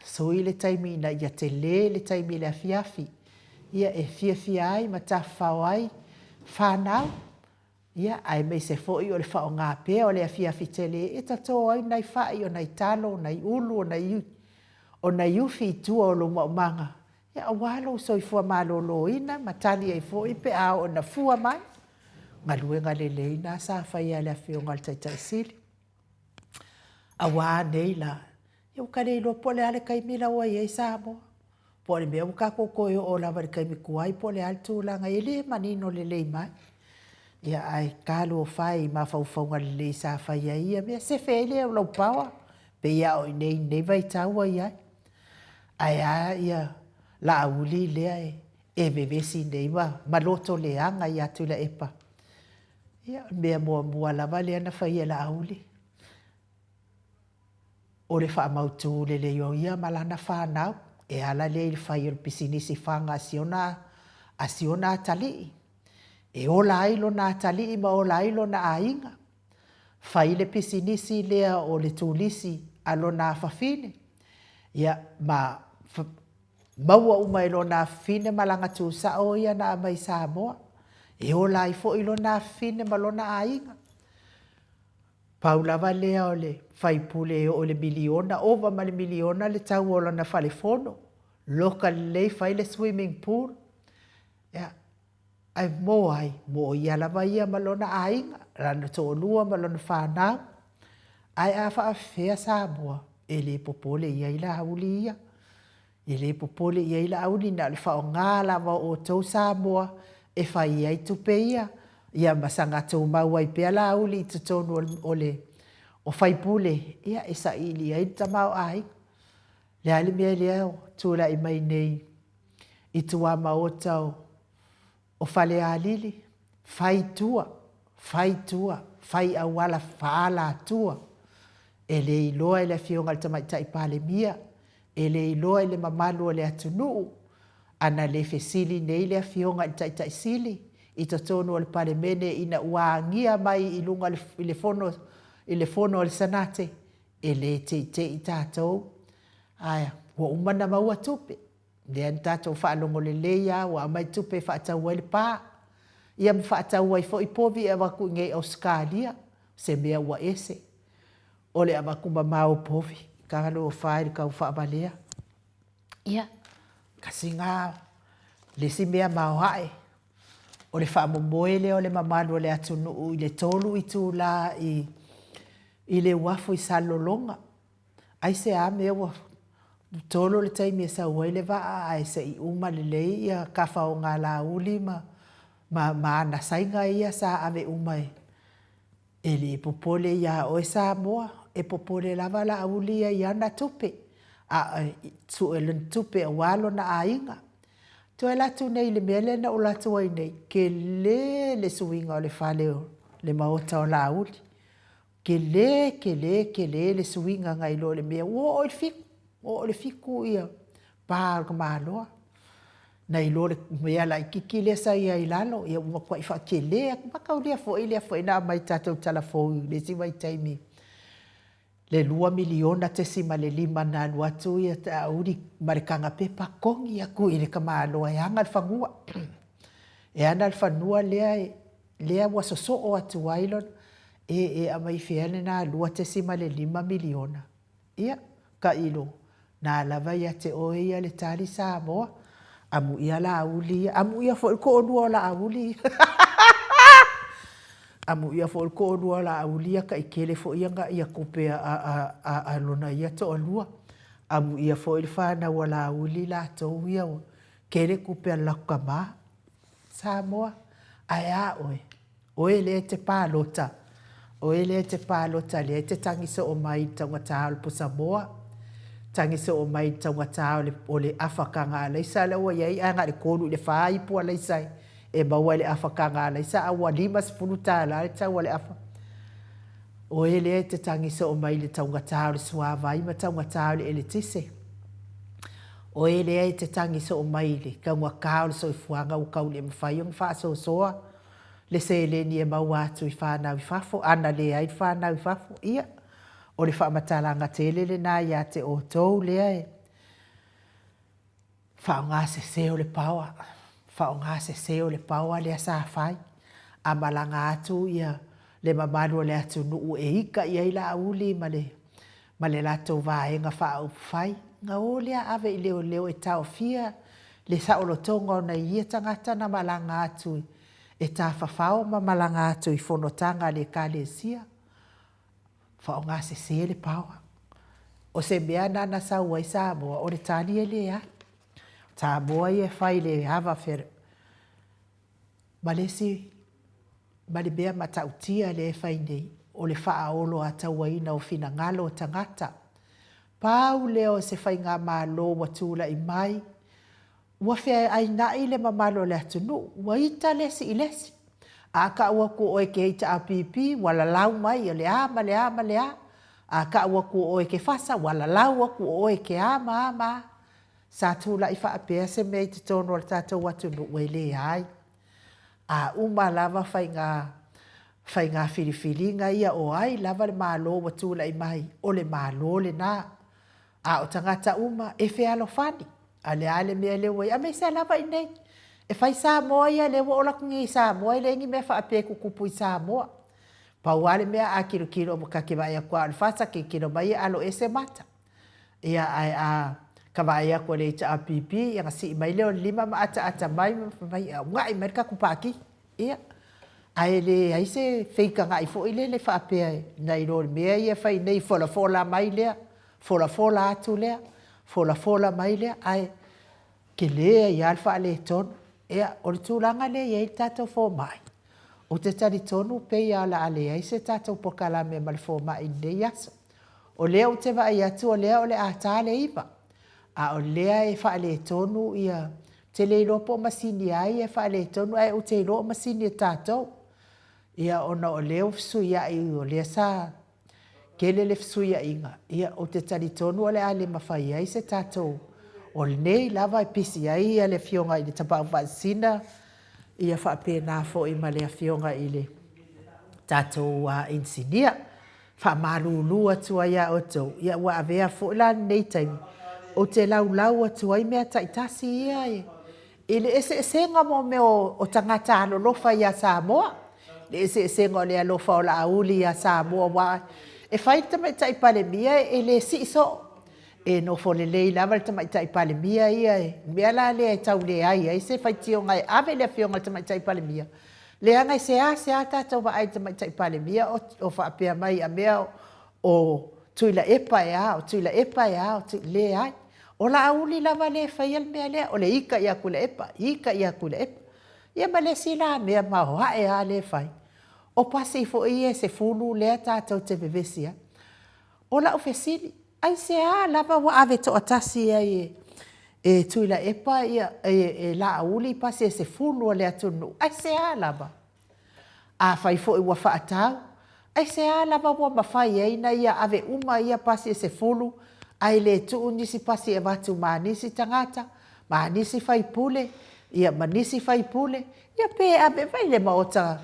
sui le taimi ina ia tele le taimi i le afiafi, ia e fiafia ai ma tafafao ai fanau. Ia, aemaise foi o le faaaoga pea o le afiafi tele e toto ai nai fai, o nai talo, o nai ulu, o nai ufi i tua o lou maumaga, ia aua lou soifua maloloina ma tali ai foi pe a oo ina fua mai. Galuega lelei na sa faia e le Afioga i le Taitai Sili. Aua nei la, ia ua ta le iloa po o le a le taimi la ua i ai Samoa. Po o le mea ua tatou toe oo lava i le taimi tuai po o le a le tulaga, e le manino lelei mai. Ia ae talofa e i mafaufauga lelei sa fai ai ia mea, sefe ai lea o lau power, pei lava o i inei i lenei vaitau ua i ai. Ae a ia Laauli lea e vevesi nei ma loto leaga ia Tuilaepa. Ia o le mea muamua lava lea na fai e Laauli, O le faamautu lelei o ia ma lana fanau e ala lea i le fai o le pisinisi faga a si ona, a si ona atalii, e ola ai lona atalii ma ola ai lona aiga. Fai le pisinisi lea o le turisi a lona afafine, ia, ma maua uma e lona afafine ma lana tusao ia na aumai i Samoa, e ola ai foi lona afafine ma lona aiga. Pau lava lea o le faipule e oo i le miliona, ova ma le miliona le tau o lana fale fono, loka lelei fai le swimming pool. Ia, ae mo ai? Mo ia lava ia ma lona aiga, lana toalua ma lona fanau. Ae a faafefea Samoa? E le popole i ai Laauli ia. E le popole i ai Laauli, na o le faaaoga lava o outou Samoa e fai ai tupe ia, ia ma saga tumau ai pea Laauli i totonu o le o faipule, ia e saili ai le tamaoaiga. O le a le mea lea ua tulai mai nei i tuamaota o O Falealili, fai tua, fai tua, fai auala faaalatua. E le iloa e le Afioga i le Tamaitai Palemia, e le iloa i le mamalu o le atunuu, ana le fesili nei le Afioga i le Taitai Sili i totonu o le Palemene ina ua agia mai i luga i le Fono i le Fono a le Senate, e le teitei tatou, ae ua uma ona maua tupe. Lea na tatou faalogo lelei lava ua aumai tupe e faatau ai le pa, ia ma faatau ai foi povi e avatu i inei i Ausetalia, se mea ua ese. O le avatu mamao o povi, talofa e i le tau faavalea. Ia, tasi lena, le isi mea maoae, o le faamomoe lea o le mamalu o le atunuu i le 3 itula i le uafu i Salelologa. Aisea mea ua tolo le taimi e sau ai le vaa ae se i uma lelei ia tafaogalauli ma ma ana saina ia sa ave uma e E le popole ia oe Samoa, e popole lava Laauli ia i ana tupe, a sue lona tupe aua lona aiga. Toe alu atu nei i le mea lea na ou alu atu ai nei, tele le suiga o le fale o le maota o Laauli. Tele, tele, tele le suiga nai lo le mea ua oo i le fitu, ua oo i le fitu ia pa o le tamaloa. Nai lo le mea laititi lea sa i ai i lalo, ia ua matuai faatele atu. Mataulia foi lea foi na aumai i le tatou Tala Fou i le isi vaitaimi, le $2.5 miliona na alu atu Laauli ma le taga pepa togi atu i le tamaloa e ana le fanua. E ana le fanua lea e. Lea ua sosoo atu ai lona, e, e aumai fea lena $2.5 miliona? Ia, tailo, na lava ia te oe ia le tali Samoa, amuia Laauli ia, amuia foi le toalua o Laauli ia. Amuia foi le toalua o Laauli ia, taitele foi ia, ia tupe a, a, a, a lona ia toalua. Amuia foi le fanau a Laauli latou ia, ua tele tupe a le latou tama. Samoa, ae a oe? Oe lea e te palota, oe lea e te palota lea e te tagi soo mai i le taugata o le pusa moa, tagi soo mai i le taugata o le, o le afa taga alaisa lea ua i ai ae na o le 3 i le 4 ipu alaisa e maua i le afa taga alaisa a ua $50 le tau o le afa. Oe lea e te tagi soo mai i le taugata o le suavai ma taugata o le eletise. Oe lea e te tagi soo mai i le taugata o le soifuaga ua tau le mafai ona faasoasoa le seleni e maua atu i fanau i fafo, ana leai le fanau i fafo, ia, o le faamatalaga tele lena ia te outou lea e faaaoga sese o le paoa, faaaoga sese o le paoa lea sa fai, a malaga atu ia le mamalu o le atunuu e ika i ai Laauli ma le ma le latou vaega faaupufai, na o lea ave i leoleo e taofia le saolotoga o nai ia tagata na malaga atu e tafafao ma malaga atu i fonotaga a le Ekalesia. Faaaoga sese le paoa. O se mea na na sau ai Samoa, o le tali e leai. Samoa ia e fai i le ava Ma le isi, ma le mea matautia lea e fai nei, o le faaoloatauaina o finagalo o tagata. Pau lea o se faigamalo ua tulai mai, ua feaina'i le mamalu o le atunuu, ua ita le isi i le isi. A tau atu o oe e te HRPP, ua lalau mai o le a ma le a ma le a. A tau atu o oe e te FASA, ua lalau atu o oe e te a ma a ma a. Sa tulai faapea se mea i totonu o le tatou atunuu e leai. A uma lava faiga faiga filifiliga ia o ai lava le Malo ua tulai mai, o le Malo lena. A o tagata uma e fealofani. A o le a le mea lea ua i ai? Aemaise lava i inei. E fai Samoa ia lea ua ola atu nei i Samoa e leai ni mea faapea e tutupu i Samoa. Pau lava le mea a tilotilo ta te vaai atu lava o le FASA tilotilo mai e alo ese mata. Ia, ae a ka vaai atu a le HRPP, ia ona sii mai lea o le lima ma ataata mai ma fai mai, ia una'i mai le tatou Pati. Ia, ae leai se feitaga'i foi lele faapea nai lo le mea ia e fai nei, folafola mai lea, folafola atu lea, folafola mai lea, ae tele ai lava le faaletonu. Ia, o le tulaga lea e i ai le tatou fomai, ou te talitonu pei lava o le a leai se tatou polokalame ma le fomai i lenei aso. O lea ou te vaai atu o lea o le a ta le 9, a o lea e faaletonu ia, ou te le iloa po o masini a ia e faaletonu ae ou te iloa o masini a tatou. Ia ona o lea ua fesuiai, o lea sa tele le fesuiaiga, ia ou te talitonu o le a le mafai ai se tatou, o lenei lava e pisi ai le Afioga i le Tapaau Faasisina, ia faapena foi ma le Afioga i le tatou Inisinia. Faamalulu atu ai ia outou, ia ua avea foi la lenei taimi ou te laulau atu ai mea taitasi ia i le eseesega mo mea o tagata alolofa ia Samoa, le eseesega o le alofa o Laauli ia Samoa, aua e fai le Tamaitai Palemia e le sii soo, e nofo lelei lava le Tamaitai Palemia ia, i le mea la lea e tau leai ai se faitioga e ave i le Afioga i le Tamaitai Palemia, Leaga e seasea tatou vaai i le Tamaitai Palemia o faapea mai a mea o Tuilaepa e a, o Tuilaepa e a, o Tui... Leai. O Laauli lava lea e faia le mea lea, o le ita ia Tuilaepa, ita ia Tuilaepa. Ia ma le isi la mea maoae lava lea e fai, o pasi foi ia e 10 lea tatou te vevesi ai. O lau fesili, aisea lava ua ave toatasi ai e Tuilaepa ia, e Laauli pasi e 10 a le atunuu, aisea lava? Afai foi ua faatau, aisea lava ua mafai ai na ia ave uma ia pasi e 10 ae le tuu nisi pasi e avatu ma nisi tagata, ma nisi faipule, ia ma nisi faipule, ia pe ave mai le maota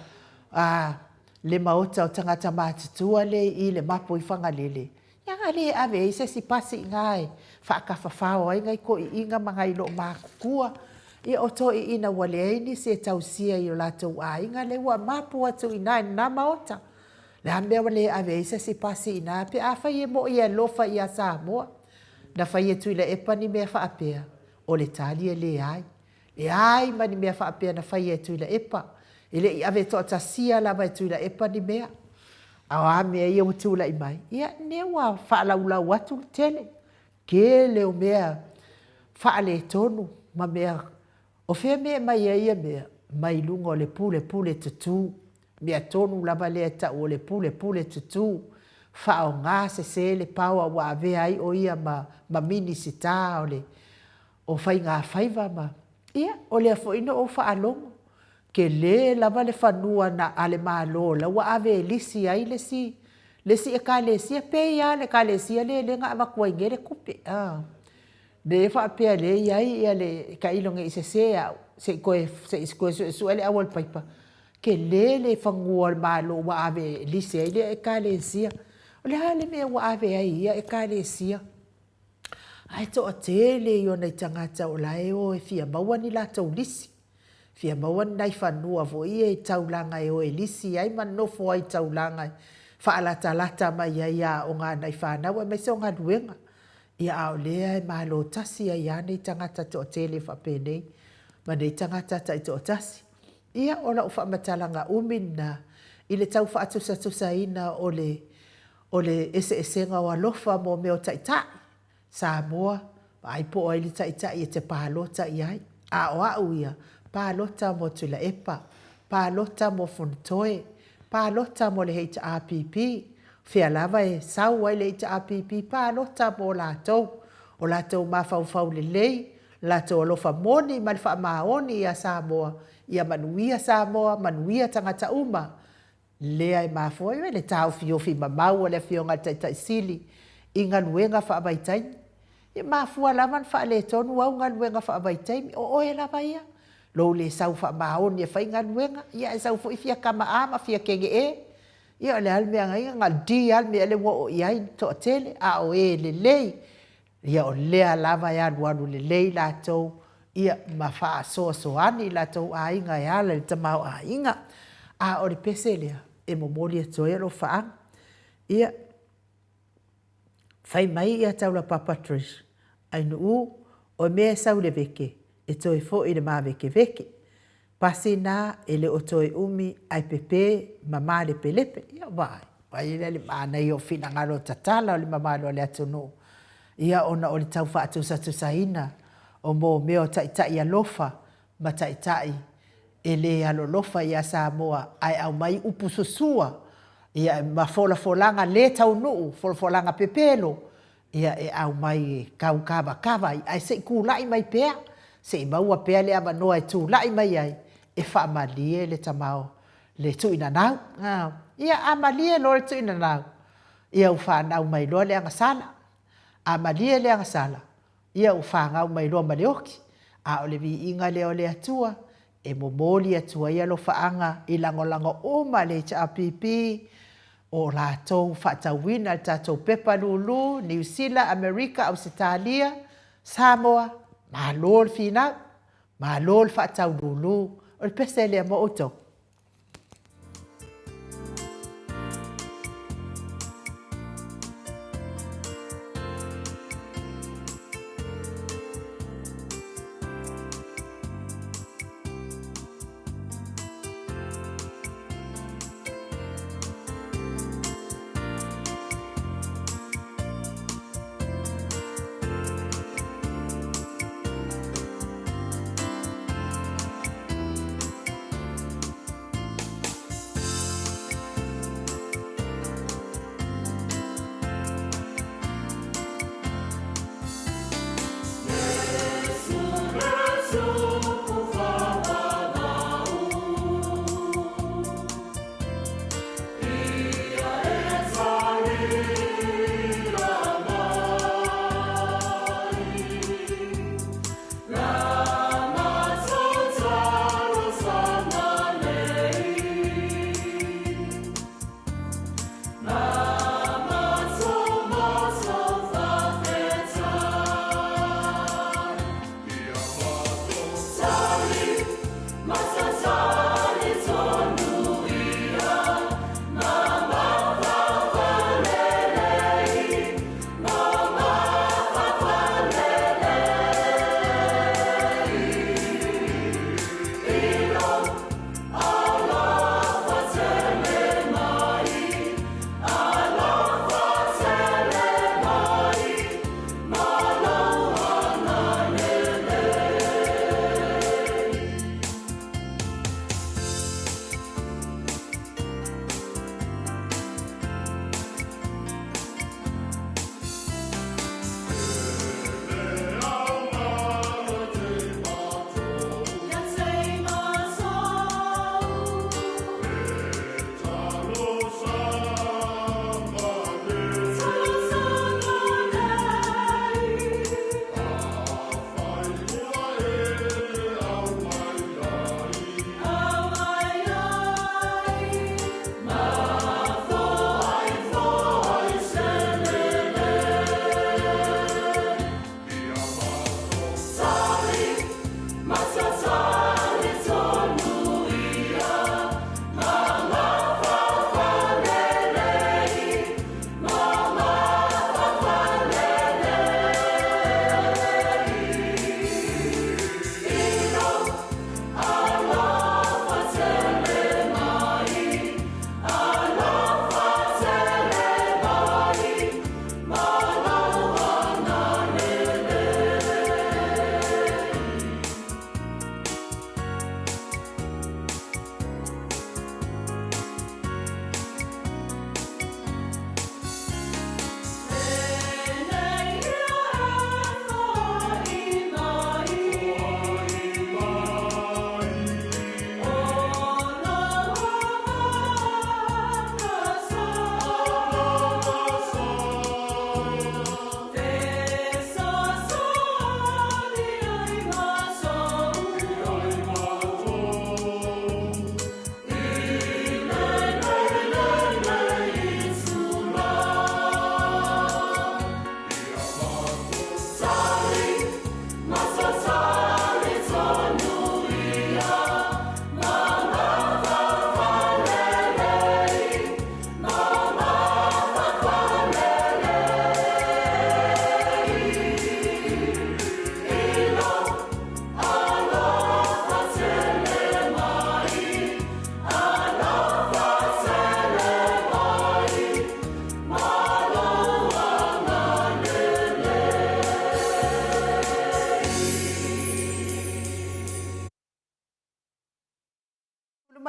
a le maota o tagata matutua lea i i le mapu i Fagalele, ia na le ave ai se isi pasi i ina e faatafafao ai nai toeaiina ma nai loomatutua. Ia o toeaiina ua leai nisi e tausia i o latou aiga lea ua mapu atu i ina i lena maota. O le a le mea ua le ave ai se isi pasi i ina pe afai e moi e alofa ia Samoa. Na fai e Tuilaepa ni mea faapea? O le tali e leai. Leai ma ni mea faapea na faia e Tuilaepa. E le i ave toatasia lava e Tuilaepa ni mea. A o a mea ia ua tulai mai? Ia, lea ua faalaulau atu le tele, tele o mea faaletonu ma mea. O fea mea e aumai ai ia mea? Mai luga o le pulepule tutu. Mea tonu lava lea e tau o le pulepule tutu, faaaoga sese le power ua avea ai o ia ma ma Minisita o le o Faiga Faiva ma ia o lea foi na ou faalogo, tele lava le fanua na a le Malo la ua ave e lisi ai le isi le isi Ekalesia. E pei lava o le Ekalesia lea lea na avatu ai nei le tupe a, lea faapea lea e i ai le, tailo ne i sese au, se i toe se i toe suesue le au a le paipa, tele le fanua o le Malo ua ave e lisi ai lea Ekalesia. O le a le mea ua ave ai i ia Ekalesia? Ae toatele ia o nai tagata o la e o e fia maua ni latou lisi, fia maua ni nai fanua foi ia i taulaga e o e lisi ai ma nonofo ai i taulaga e faalatalata mai ai i aoga a nai fanau aemaise o galuega. Ia a o lea e malo tasi ai lava nei tagata toatele faapenei ma nei tagata taitoatasi. Ia, o lau faamatalaga umi lena i le tau faatusatusaina o le o le eseesega o alofa mo mea o taitai. Samoa, vaai po o ai le taitai e te palota i ai. A o au ia, palota mo Tuilaepa, palota mo Fonotoe, palota mo le HRPP. O fea lava e sau ai le HRPP, palota mo latou. O latou mafaufau lelei, latou alofa moni ma le faamaoni ia Samoa, ia manuia Samoa, manuia tagata uma. Lea e mafua ai le taofiofi mamau o le Afioga i le Taitai Sili i galuega faavaitaimi. E mafua lava ona faaletonu au galuega faavaitaimi, o oe lava ia, lou le sau faamaoni e fai galuega, ia ae sau foi fia tama a ma fia kene e. Ia o le a le mea na i ai, na o le D lava le mea lea ua oo i ai le toatele, a o e lelei, ia o lea lava e alualu lelei latou ia ma faasoasoani i latou aiga e ala i le tamaoaiga. A o le pese lea e momoli atu ai alofaaga. Ia, fai mai ia Taulapapa Trish, Ainuu, o mea e sau i le veke, e toe foi i le mavekeveke. Pasi na e le o toe umi ae pepe ma malepelepe. Ia vaai, vaai la i le manaia o finagalo tatala o le mamalu o le atunuu, ia ona o le tau faatusatusaina o mo mea o taitai alofa ma taitai e le alolofa ia Samoa ae aumai upu susua ia ma folafolaga le taunuu, folafolaga pepelo ia e aumai e tau kavakava ai, ae se i tulai mai pea, se i maua pea le avanoa e tulai mai ai e faamalie le tama le tuuinanau. Ia a malie loa le tuuinanau, ia ua fanau mai loa le agasala. A malie le agasala, ia ua fanau mai loa ma le oti. A o le viiga lea o le Atua e momoli atu ai alofaaga i lagolago uma a le HRPP, o latou faatauina le tatou pepa lulu, Niu Sila, Amerika, Ausetalia, Samoa, malo le finau, malo le faatau lulu. O le pese lea mo outou.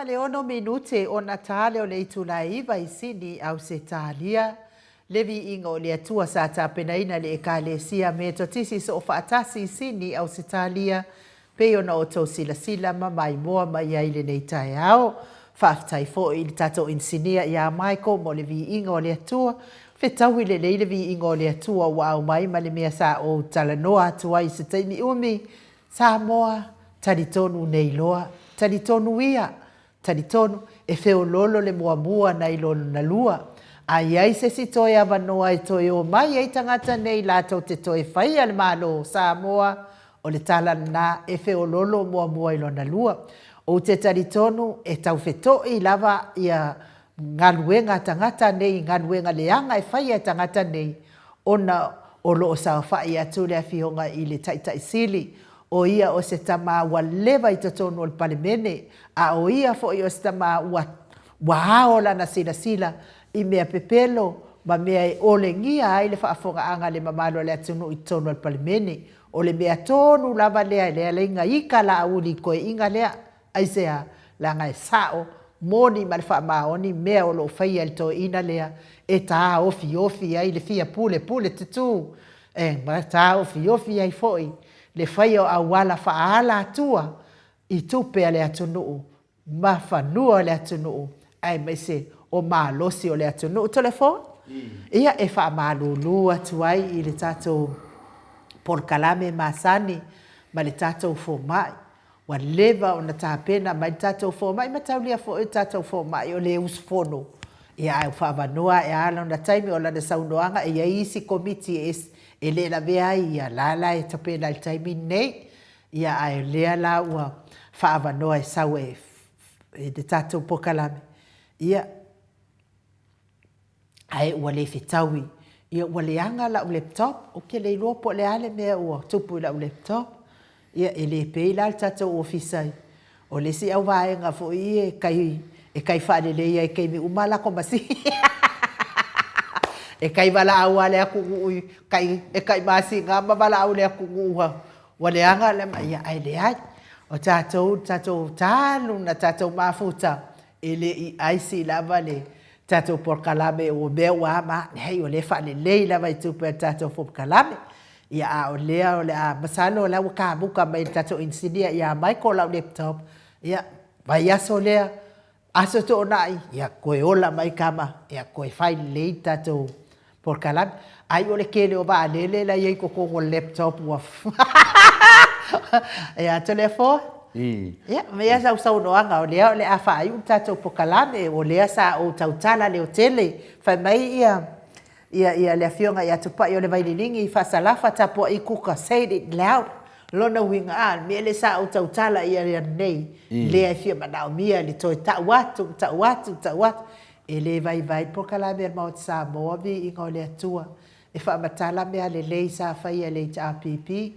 ma le 6 minute ona ta lea o le itula e 9 i Sini, Ausetalia. Le viiga o le Atua sa tapenaina le Ekalesia Metotisi Soofaatasi i Sini, Ausetalia, pei ona outou silasila ma maimoa mai ai i lenei taeao. Faafetai foi i le tatou inisinia ia Michael mo le viiga o le Atua. Fetaui lelei le viiga o le Atua ua aumai ma le mea sa ou talanoa atu ai i se taimi umi. Samoa, talitonu nei loa, talitonu ia, Talitonu, e feoloolo le muamua nai lona lua. A i ai se isi toe avanoa e toe o mai ai tagata nei latou te toe faia le Malo o Samoa, o le tala lena e feoloolo muamua i lona lua. Ou te talitonu e taufeto'i lava ia galuega a tagata nei, galuega leaga e faia e tagata nei, ona o lo o saofa'i atu le Afioga i le Taitai Sili, o ia o se tama ua leva i totonu o le Palemene, a o ia foi o se tama ua ua ao lana silasila i mea pepelo ma mea e olegia ai le faafogaaga a le mamalu o le atunuu i totonu o le Palemene. O le mea tonu lava lea e leai gaika Laauli i koeaiga lea. Aisea? Leaga e sao, moni ma le faamaoni mea o lo o faia e le toeaina lea e taofiofi ai le fia pulepule tutū, e taofiofi ai foi le faia o auala faaalatua i tupe a le atunuu ma fanua o le atunuu aemaise o malosi o le atunuu. Toleafoa, ia e faamalulu atu ai i le tatou polokalame masani ma le tatou fomai. Ua leva ona tapena mai le tatou fomai ma taulia foi le tatou fomai o le usufono. Ia ae ua faaavanoa ae a lona taimi o lana saunoaga e i ai isi komiti e e le lavea ai ia la la e tapena i le taimi lenei. Ia ae o lea la ua faaavanoa e sau e le tatou polokalame. Ia ae ua le fetaui. Ia ua leaga lau laptop, ou te le iloa po o le a le mea ua tupu i lau laptop. Ia e le pei la le tatou ofisa i, o le isi au vaega foi e kai, e kai faalelei ai i taimi uma a latou masini. E kai valaau lava le atunuu i tai, e tai masina ma valaau le atunuu ua, ua leaga le, ia ae leai. O tatou, tatou talu ona tatou mafuta, E le i aisi lava le tatou polokalame o mea ua ama, leai o lea e faalelei lava i tupe a le tatou polokalame. Ia a o lea o le a, masalo o la ua kamuta mai e le tatou inisinia ia Michael lau laptop, ia vaiaso lea, Aso Toonai, ia toe ola mai tama, ia toe fai lelei le tatou polokalame. Ai o le tele o vaalele la e i ai i totonu o le laptop ua Ia Toleafoa, ia aumaia sau saunoaga o lea o le a faaiu le tatou polokalame, o lea sa ou tautala leotele, fai mai ia ia ia le afioga ia Tupai o le Vaililigi i Faasalafa tapuai kuka said it loud. Lona uiga, a, le mea lea sa ou tautala i ai nei, lea e fia manaomia le toe tau atu, tau atu, tau atu. E le vaivai le polokalame a le Maota Samoa, viiga o le Atua, e faamatala mea lelei sa faia e le HRPP.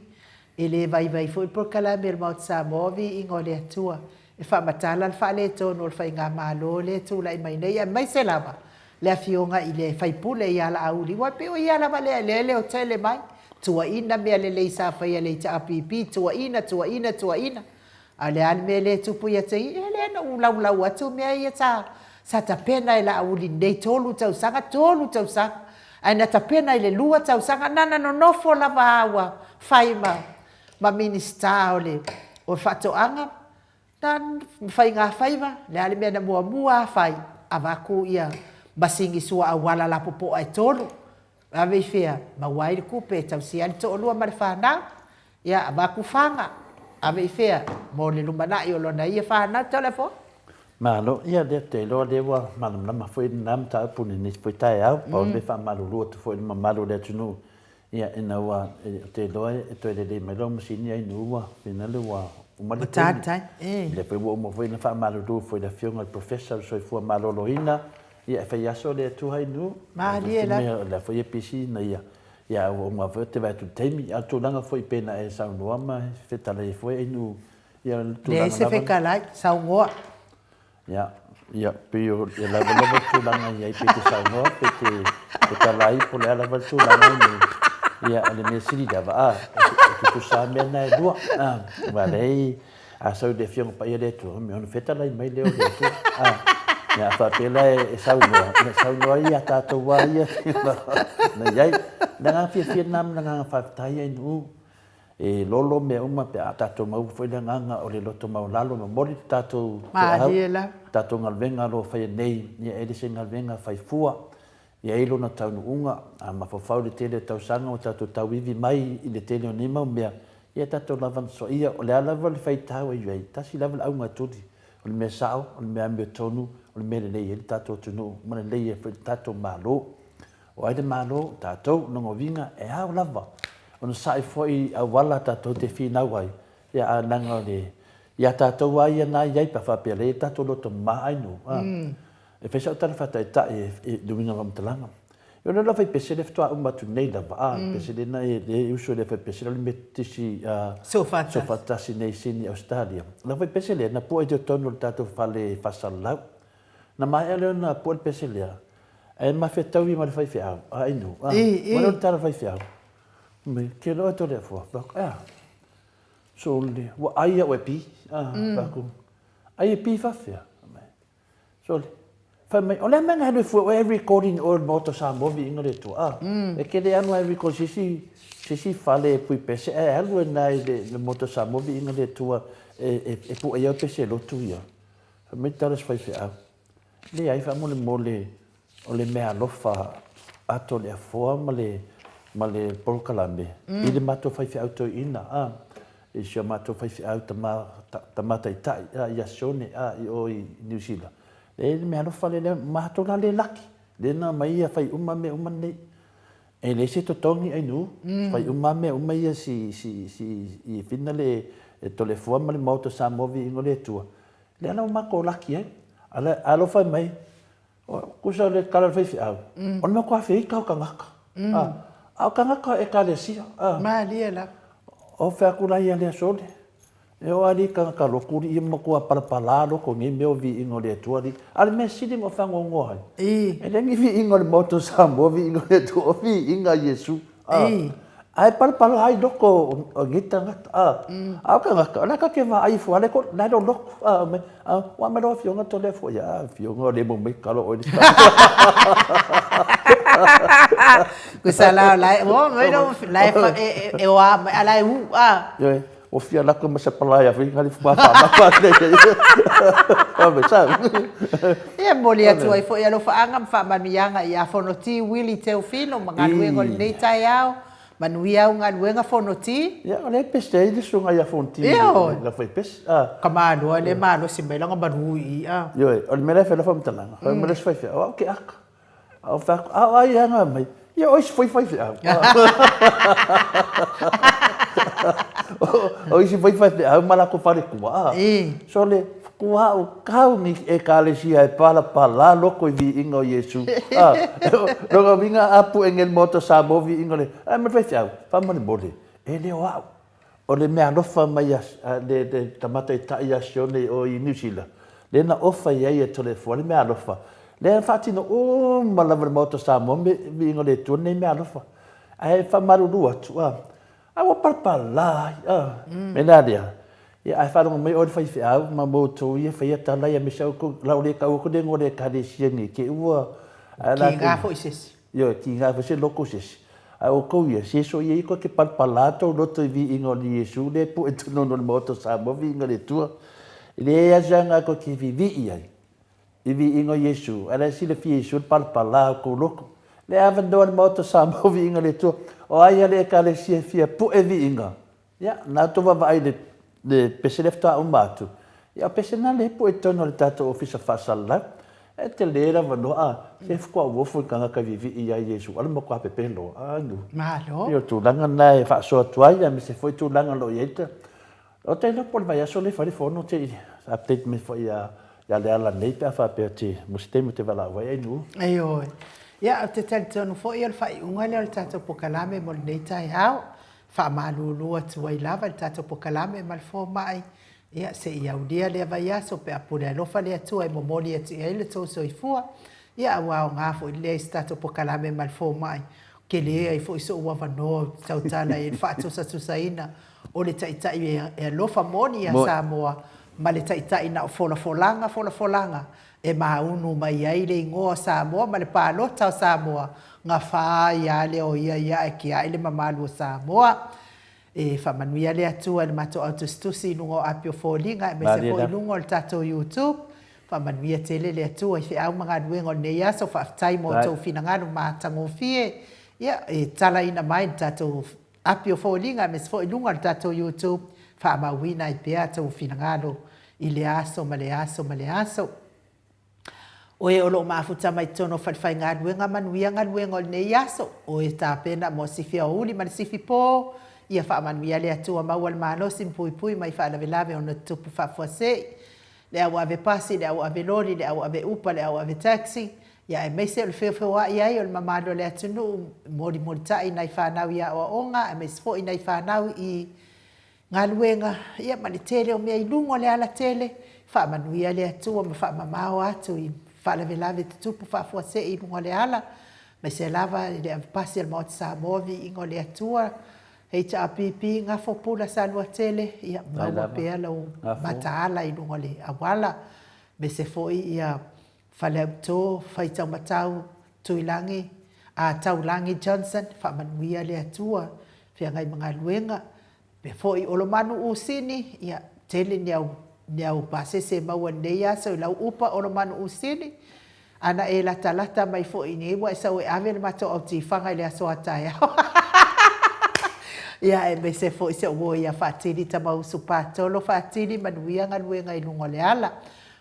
E le vaivai foi le polokalame a le Maota Samoa, viiga o le Atua, e faamatala le faaletonu o le Faigamalo lea e tulai mai nei, aemaise lava le Afioga i le sui usufono ia Laauli, aua e pei o ia lava lea lea e leotele mai, tuuaina mea lelei sa faia e le HRPP, tuuaina, tuuaina, tuuaina. A o le a le mea lea e tupu ia te ia? Lea na ou laulau atu mea ia sa, sa tapena e Laauli nei tolu tausaga, tolu tausaga. Ae na tapena i le lua tausaga, na na nonofo lava a ua fai ma, ma Minisita o le, o Faatoaga, na faigafaiva, le a le mea na muamua a fai, avatu ia masini sua auala lapopoa e tolu, ave i fea, maua ai le tupe e tausia ai le toalua ma le fanau. Ia, avatu faga, ave i fea, mo le lumanai o lona ia fanau, Toleafoa. Malo, ia lea ou te iloa lea ua malamalama foi lena mataupu i lenei foi taeao, pau le mea e faamalulu atu foi i le mamalu o le atunuu, ia ina ua, ou te iloa e toe lelei mai lau masini ai nu ua finale ua uma le taimi. Lea foi ua uma foi ona faamalulu foi i le Afioga i le Professor o le Soifua Maloloina, ia e fai aso le Atua ai nu. Malie lava. O lea foi e pisi ina ia, ia ua uma foi ou te vaai atu i le taimi. A o le tulaga foi pei ona e saunoa ma fetalai ai foi ai nu, ia o le tulaga lava. Leai se fetalai, saunoa. Ia, ia, pei o ia lava lava le tulaga i ai pe te saunoa pe te fetalai po o le a lava le tulaga i ai. Ia, o le mea sili lava, a, e tutusa lava mea na e lua. A, aua lea e A sau i le Afioga Paia le Atua, me ona fetalai mai lea o le Atua. A, ia a faapea la e saunoa, ia saunoa ai ia tatou lava ia na i ai. O le agaga fiafia lena ma le agaga faafetai ai nuu. E lolo mea uma pe a tatou maua foi le agaga o le loto maualalo, momoli le tatou feau, tatou galuega o lo o faia nei, ia e le se galuega fai fua. E i ai lona taunuuga, a mafaufau i le tele o tausaga ua tatou tauivi mai i le tele o nei mau mea, ia tatou lava na soia, o le a lava le faitau e i ai, tasi lava le auga e tuli, o le mea sao, o le mea amiotonu, o le mea e lelei ai le tatou atunuu ma lelei ai foi le tatou Malo. O ai le Malo? O tatou. O lona uiga, e ao lava ona sa'i foi i auala tatou te finau ai, ia a leaga o le, ia tatou lava ia na i ai pe a faapea lea e tatou loto mama ai nuu, a. E fai sau tala faataitai i le uiga o faamatalaga. O le fai pesele faatoa uma atu nei lava, a, le pesele na e usu e le fai pesele o le Metotisi Soofaatasi nei i Sini, Ausetalia. O le fai pesele na pue i totonu o le tatou fale faasalalau. Na maea lea ona pue le pesele lea, ae ma fetaui ma le faifeau, a inu, a, ua le o le tala faifeau. Mai, ke loa e tole afua, fai atu, ea, so le, ua ai au e pi, a, fai atu, ai e pi faafefea? Sole, fai mai, o le a mea na alu e fua oe e recording oe o le Maota o Samoa viiga le Atua, a? E te le alu lava e record se isi, se isi fale e pui pese ae alu ai na i le Maota o Samoa viiga le Atua e, e pue ai au pese lotu ia. Fai mai tala se faifeau, leai faamolemole o le meaalofa a Toleafoa ma le, ma le polokalame i le matou faifeau toeaina, a, i si o matou faifeau tama, tama taitai, a, ia Sione, a, i o i Niu Sila. E le meaalofa lea, lea, matou la le laki, lea na aumai ia fai uma mea uma nei. E leai se totogi ainu, fai uma mea uma ia si, si, si, i whina le Toleafoa ma le Maota o Samoa viiga o le Atua. Lea la ua matou laki ai. Alofa mai, Kusa le tala o le faifeau, o le matua feita o tagata. A o tagata o Ekalesia. Malie lava. O fea atu la ia lea sole. E o alii tagata lotu alii ia matua palapala loko nei mea o viiga o le Atua alii. A o le mea sili na ou faanoanoa ai, e leai ni viiga o le Maota o Samoa, viiga o le Atua, o viiga a Iesu. Ae palapala ai loko o nei tagata, a o tagata, o le a ta te vaai fua, la e loloto, ua aumai lau afioga Toleafoa, ia afioga o le mo mai kalo oe le Kusa la la o mai lo la e o a mai ala e u a. Ioe, o fia lako ma se palaia foi ngali fua fa ma fa le. O me sa. Ia momoli atu ai foi alofaaga ma faamanuiaga ia Fonoti Willie Teofilo ma galuega o lenei taeao. Manuia au galuega Fonoti. Ia, o lea e pese ai le susuga ia Fonoti i le faipese. Ka maloa lea e malosi mai lana malu i i. Ioe, o le mea la e fai ai lau faamatalaga, fai mai le isi faifeau, o au ke aka. A o fai atu, a o ai ana mai, ia o isi foi faifeau. O isi foi faifeau ma latou faletua. Sole, kua au kau ni ekalesia e palapala loko i viiga o Iesu. Lona uiga a pue nei le Maota o Samoa viiga o le, ae ma le faifeau, faamolemole, e le o au. O le mea alofa mai a le tama taitai ia Sione i o i Niu Sila, lea na ofa i ai e Toleafoa le mea alofa, lea na faatino uma lava e le Maota o Samoa me viiga o le Atua lenei mea alofa. Ae faamalulu atu, a, a ua palapala ai, a. Mea la lea, ia ae faalogo mai oe le faifeau ma matou ia e faia tala ia aemaise outou, la ua le tau atu le igoa o le Ekalesia nei te i ua, ae la Kiga foi se isi. Ioe, kiga foi se loko se isi. Ae outou ia, se soia ia koe ke palapala tou loto i viiga o Iesu lea e pue totonu o le Maota o Samoa, viiga o le Atua. E leai lava se aga koe ke vivii ai i viiga o Iesu, ae la e silafia e Iesu le palapala o kou loto. Lea e avanoa le Maota o Samoa, viiga o le Atua. O ai a le Ekalesia e fia pue viiga, Ia, na outou vaavaai i le, le pese lea faatoa uma atu, ia o pese na lea e pue i totonu o le tatou Ofisa Faasalalau. E tele le avanoa, a, se faatoa ou ofo i tagata e vivii ia Iesu, a o le matua pepelo, a, nu. Malo. Ia o tulaga na e faasoa atu ai, aemaise foi tulaga o lo o i ai ta, ou te iloa po o le vaiaso lea e fai le fono, te i update mai foi ia, ia Leala nei pe a faapea te, mo se taimi ou te valaau ai, ai nu. Ioe. Ia, ou te talitonu foi o le faaiuga lea o le tatou polokalame mo lenei taeao. Faamalulu atu ai lava i le tatou pokalame ma le fomai, ia, se i aulia lea vaiaso pe a pule alofa le Atua e momoli atu i ai le tou soifua. Ia, a ua aoga foi lea i se tatou pokalame ma le fomai. Tele ai foi sou avanoa ou te tautala ai i le faatusatusaina o le Taitai e alofa moni ia Samoa ma le Taitai na o folafolaga folafolaga e maunu mai ai le igoa o Samoa ma le palota o Samoa, gafa ai lava lea o ia ia ae tiai le mamalu o Samoa. E faamanuia le Atua i le matou au tusitusi i luga o api o foliga aemaise foi i luga o le tatou YouTube. Faamanuia tele le Atua i feau ma galuega o lenei aso. Faafetai mo outou finagalo matagofie. Ia, e talaina mai le tatou api o foliga aemaise foi i luga o le tatou YouTube, faamauina ai pea outou finagalo i lea aso ma lea aso ma lea aso. O e o lo o mafuta mai totonu o falefaigaluega manuia galuega o lenei aso, o e tapena mo sifi aoauli ma le sifi po, ia faamanuia le Atua maua le malosi ma puipui mai faalavelave ona tutupu faafuasei, le au ave pasi, le au ave loli, le au ave upa, le au ave taxi, ia aemaise o le feofeoai ai o le mamalu o le atunuu, molimolitai nai fanau i aoaoga aemaise foi nai fanau i galuega, ia ma le tele o mea i luga o le alatele, faamanuia le Atua ma faamamao atu i faalavelave tutupu faafuasei i luga o le ala, aemaise lava i le avepasi a le Maota Samoa, viiga o le Atua, HRPP, Gafo Pula Saluatele, ia maua pea lou mataala i luga o le auala, aemaise foi ia Faleauto, Faitaumatau, Tuilagi, a Taulagi Johnson, faamanuia le Atua, feagai ma galuega, Faapea foi Olomanu Usini, ia, tele ni au, ni au pasese e maua i lenei aso i lau upa Olomanu Usini. Ana e latalata mai foi i inei ua e sau e ave le matou autifaga i le aso a taeao. Ia, aemaise foi si ou uo ia Faatili Tamausu Patolo Faatili, manuia galuega i luga o le ala.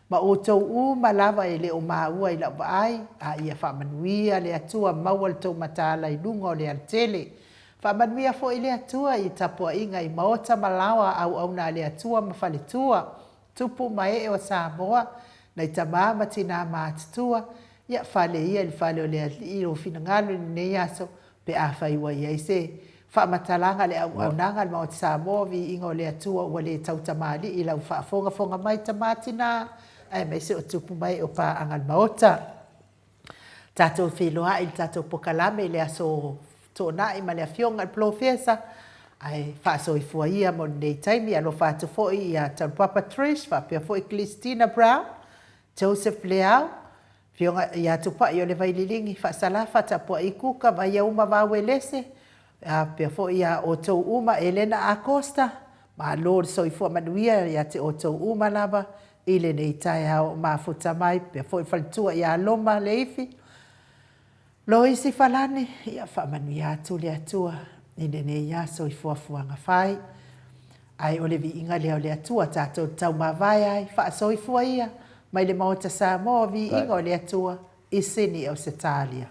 Ma outou uma lava e le o maua i lau vaai, a ia faamanuia le Atua maua le tou mataala i luga o le alatele. Faamanuia foi le Atua i tapuaiga i maota ma laoa a auauna a le Atua ma faletua, tupu ma ee o Samoa, nai tama ma tina matutua, ia fale ia i le fale o le Alii lou finagalo i lenei aso pe afai ua i ai se faamatalaga a le auaunaga a le Maota Samoa, viiga o le Atua ua le tautamalii i lau faafogafoga mai tama tina aemaise o tupu ma ee o paaga a le Maota. Tatou feiloai i le tatou pokalame i le aso Toonai ma le Afioga i le Polofesa, ae faasoifua ia mo lenei taimi. Alofa atu foi ia Talupapa Trish faapea foi Christina Brown, Joseph Leao, Afioga ia Tupai o le Vaililigi, Faasalafa, Tapuai Kuka, Vaiauma Vauelese, faapea foi ia outou uma, Elena Acosta, malo le soifua manuia ia te outou uma lava i lenei taeao o mafuta mai, faapea foi le faletua ia Loma Leifi, Loisi Falani, ia faamanuia atu le Atua i lenei aso i fuafuaga fai. Ae o le viiga lea o le Atua tatou te taumavae ai, faasoifua ia mai le Maota Samoa, viiga o le Atua i Sini Ausetalia.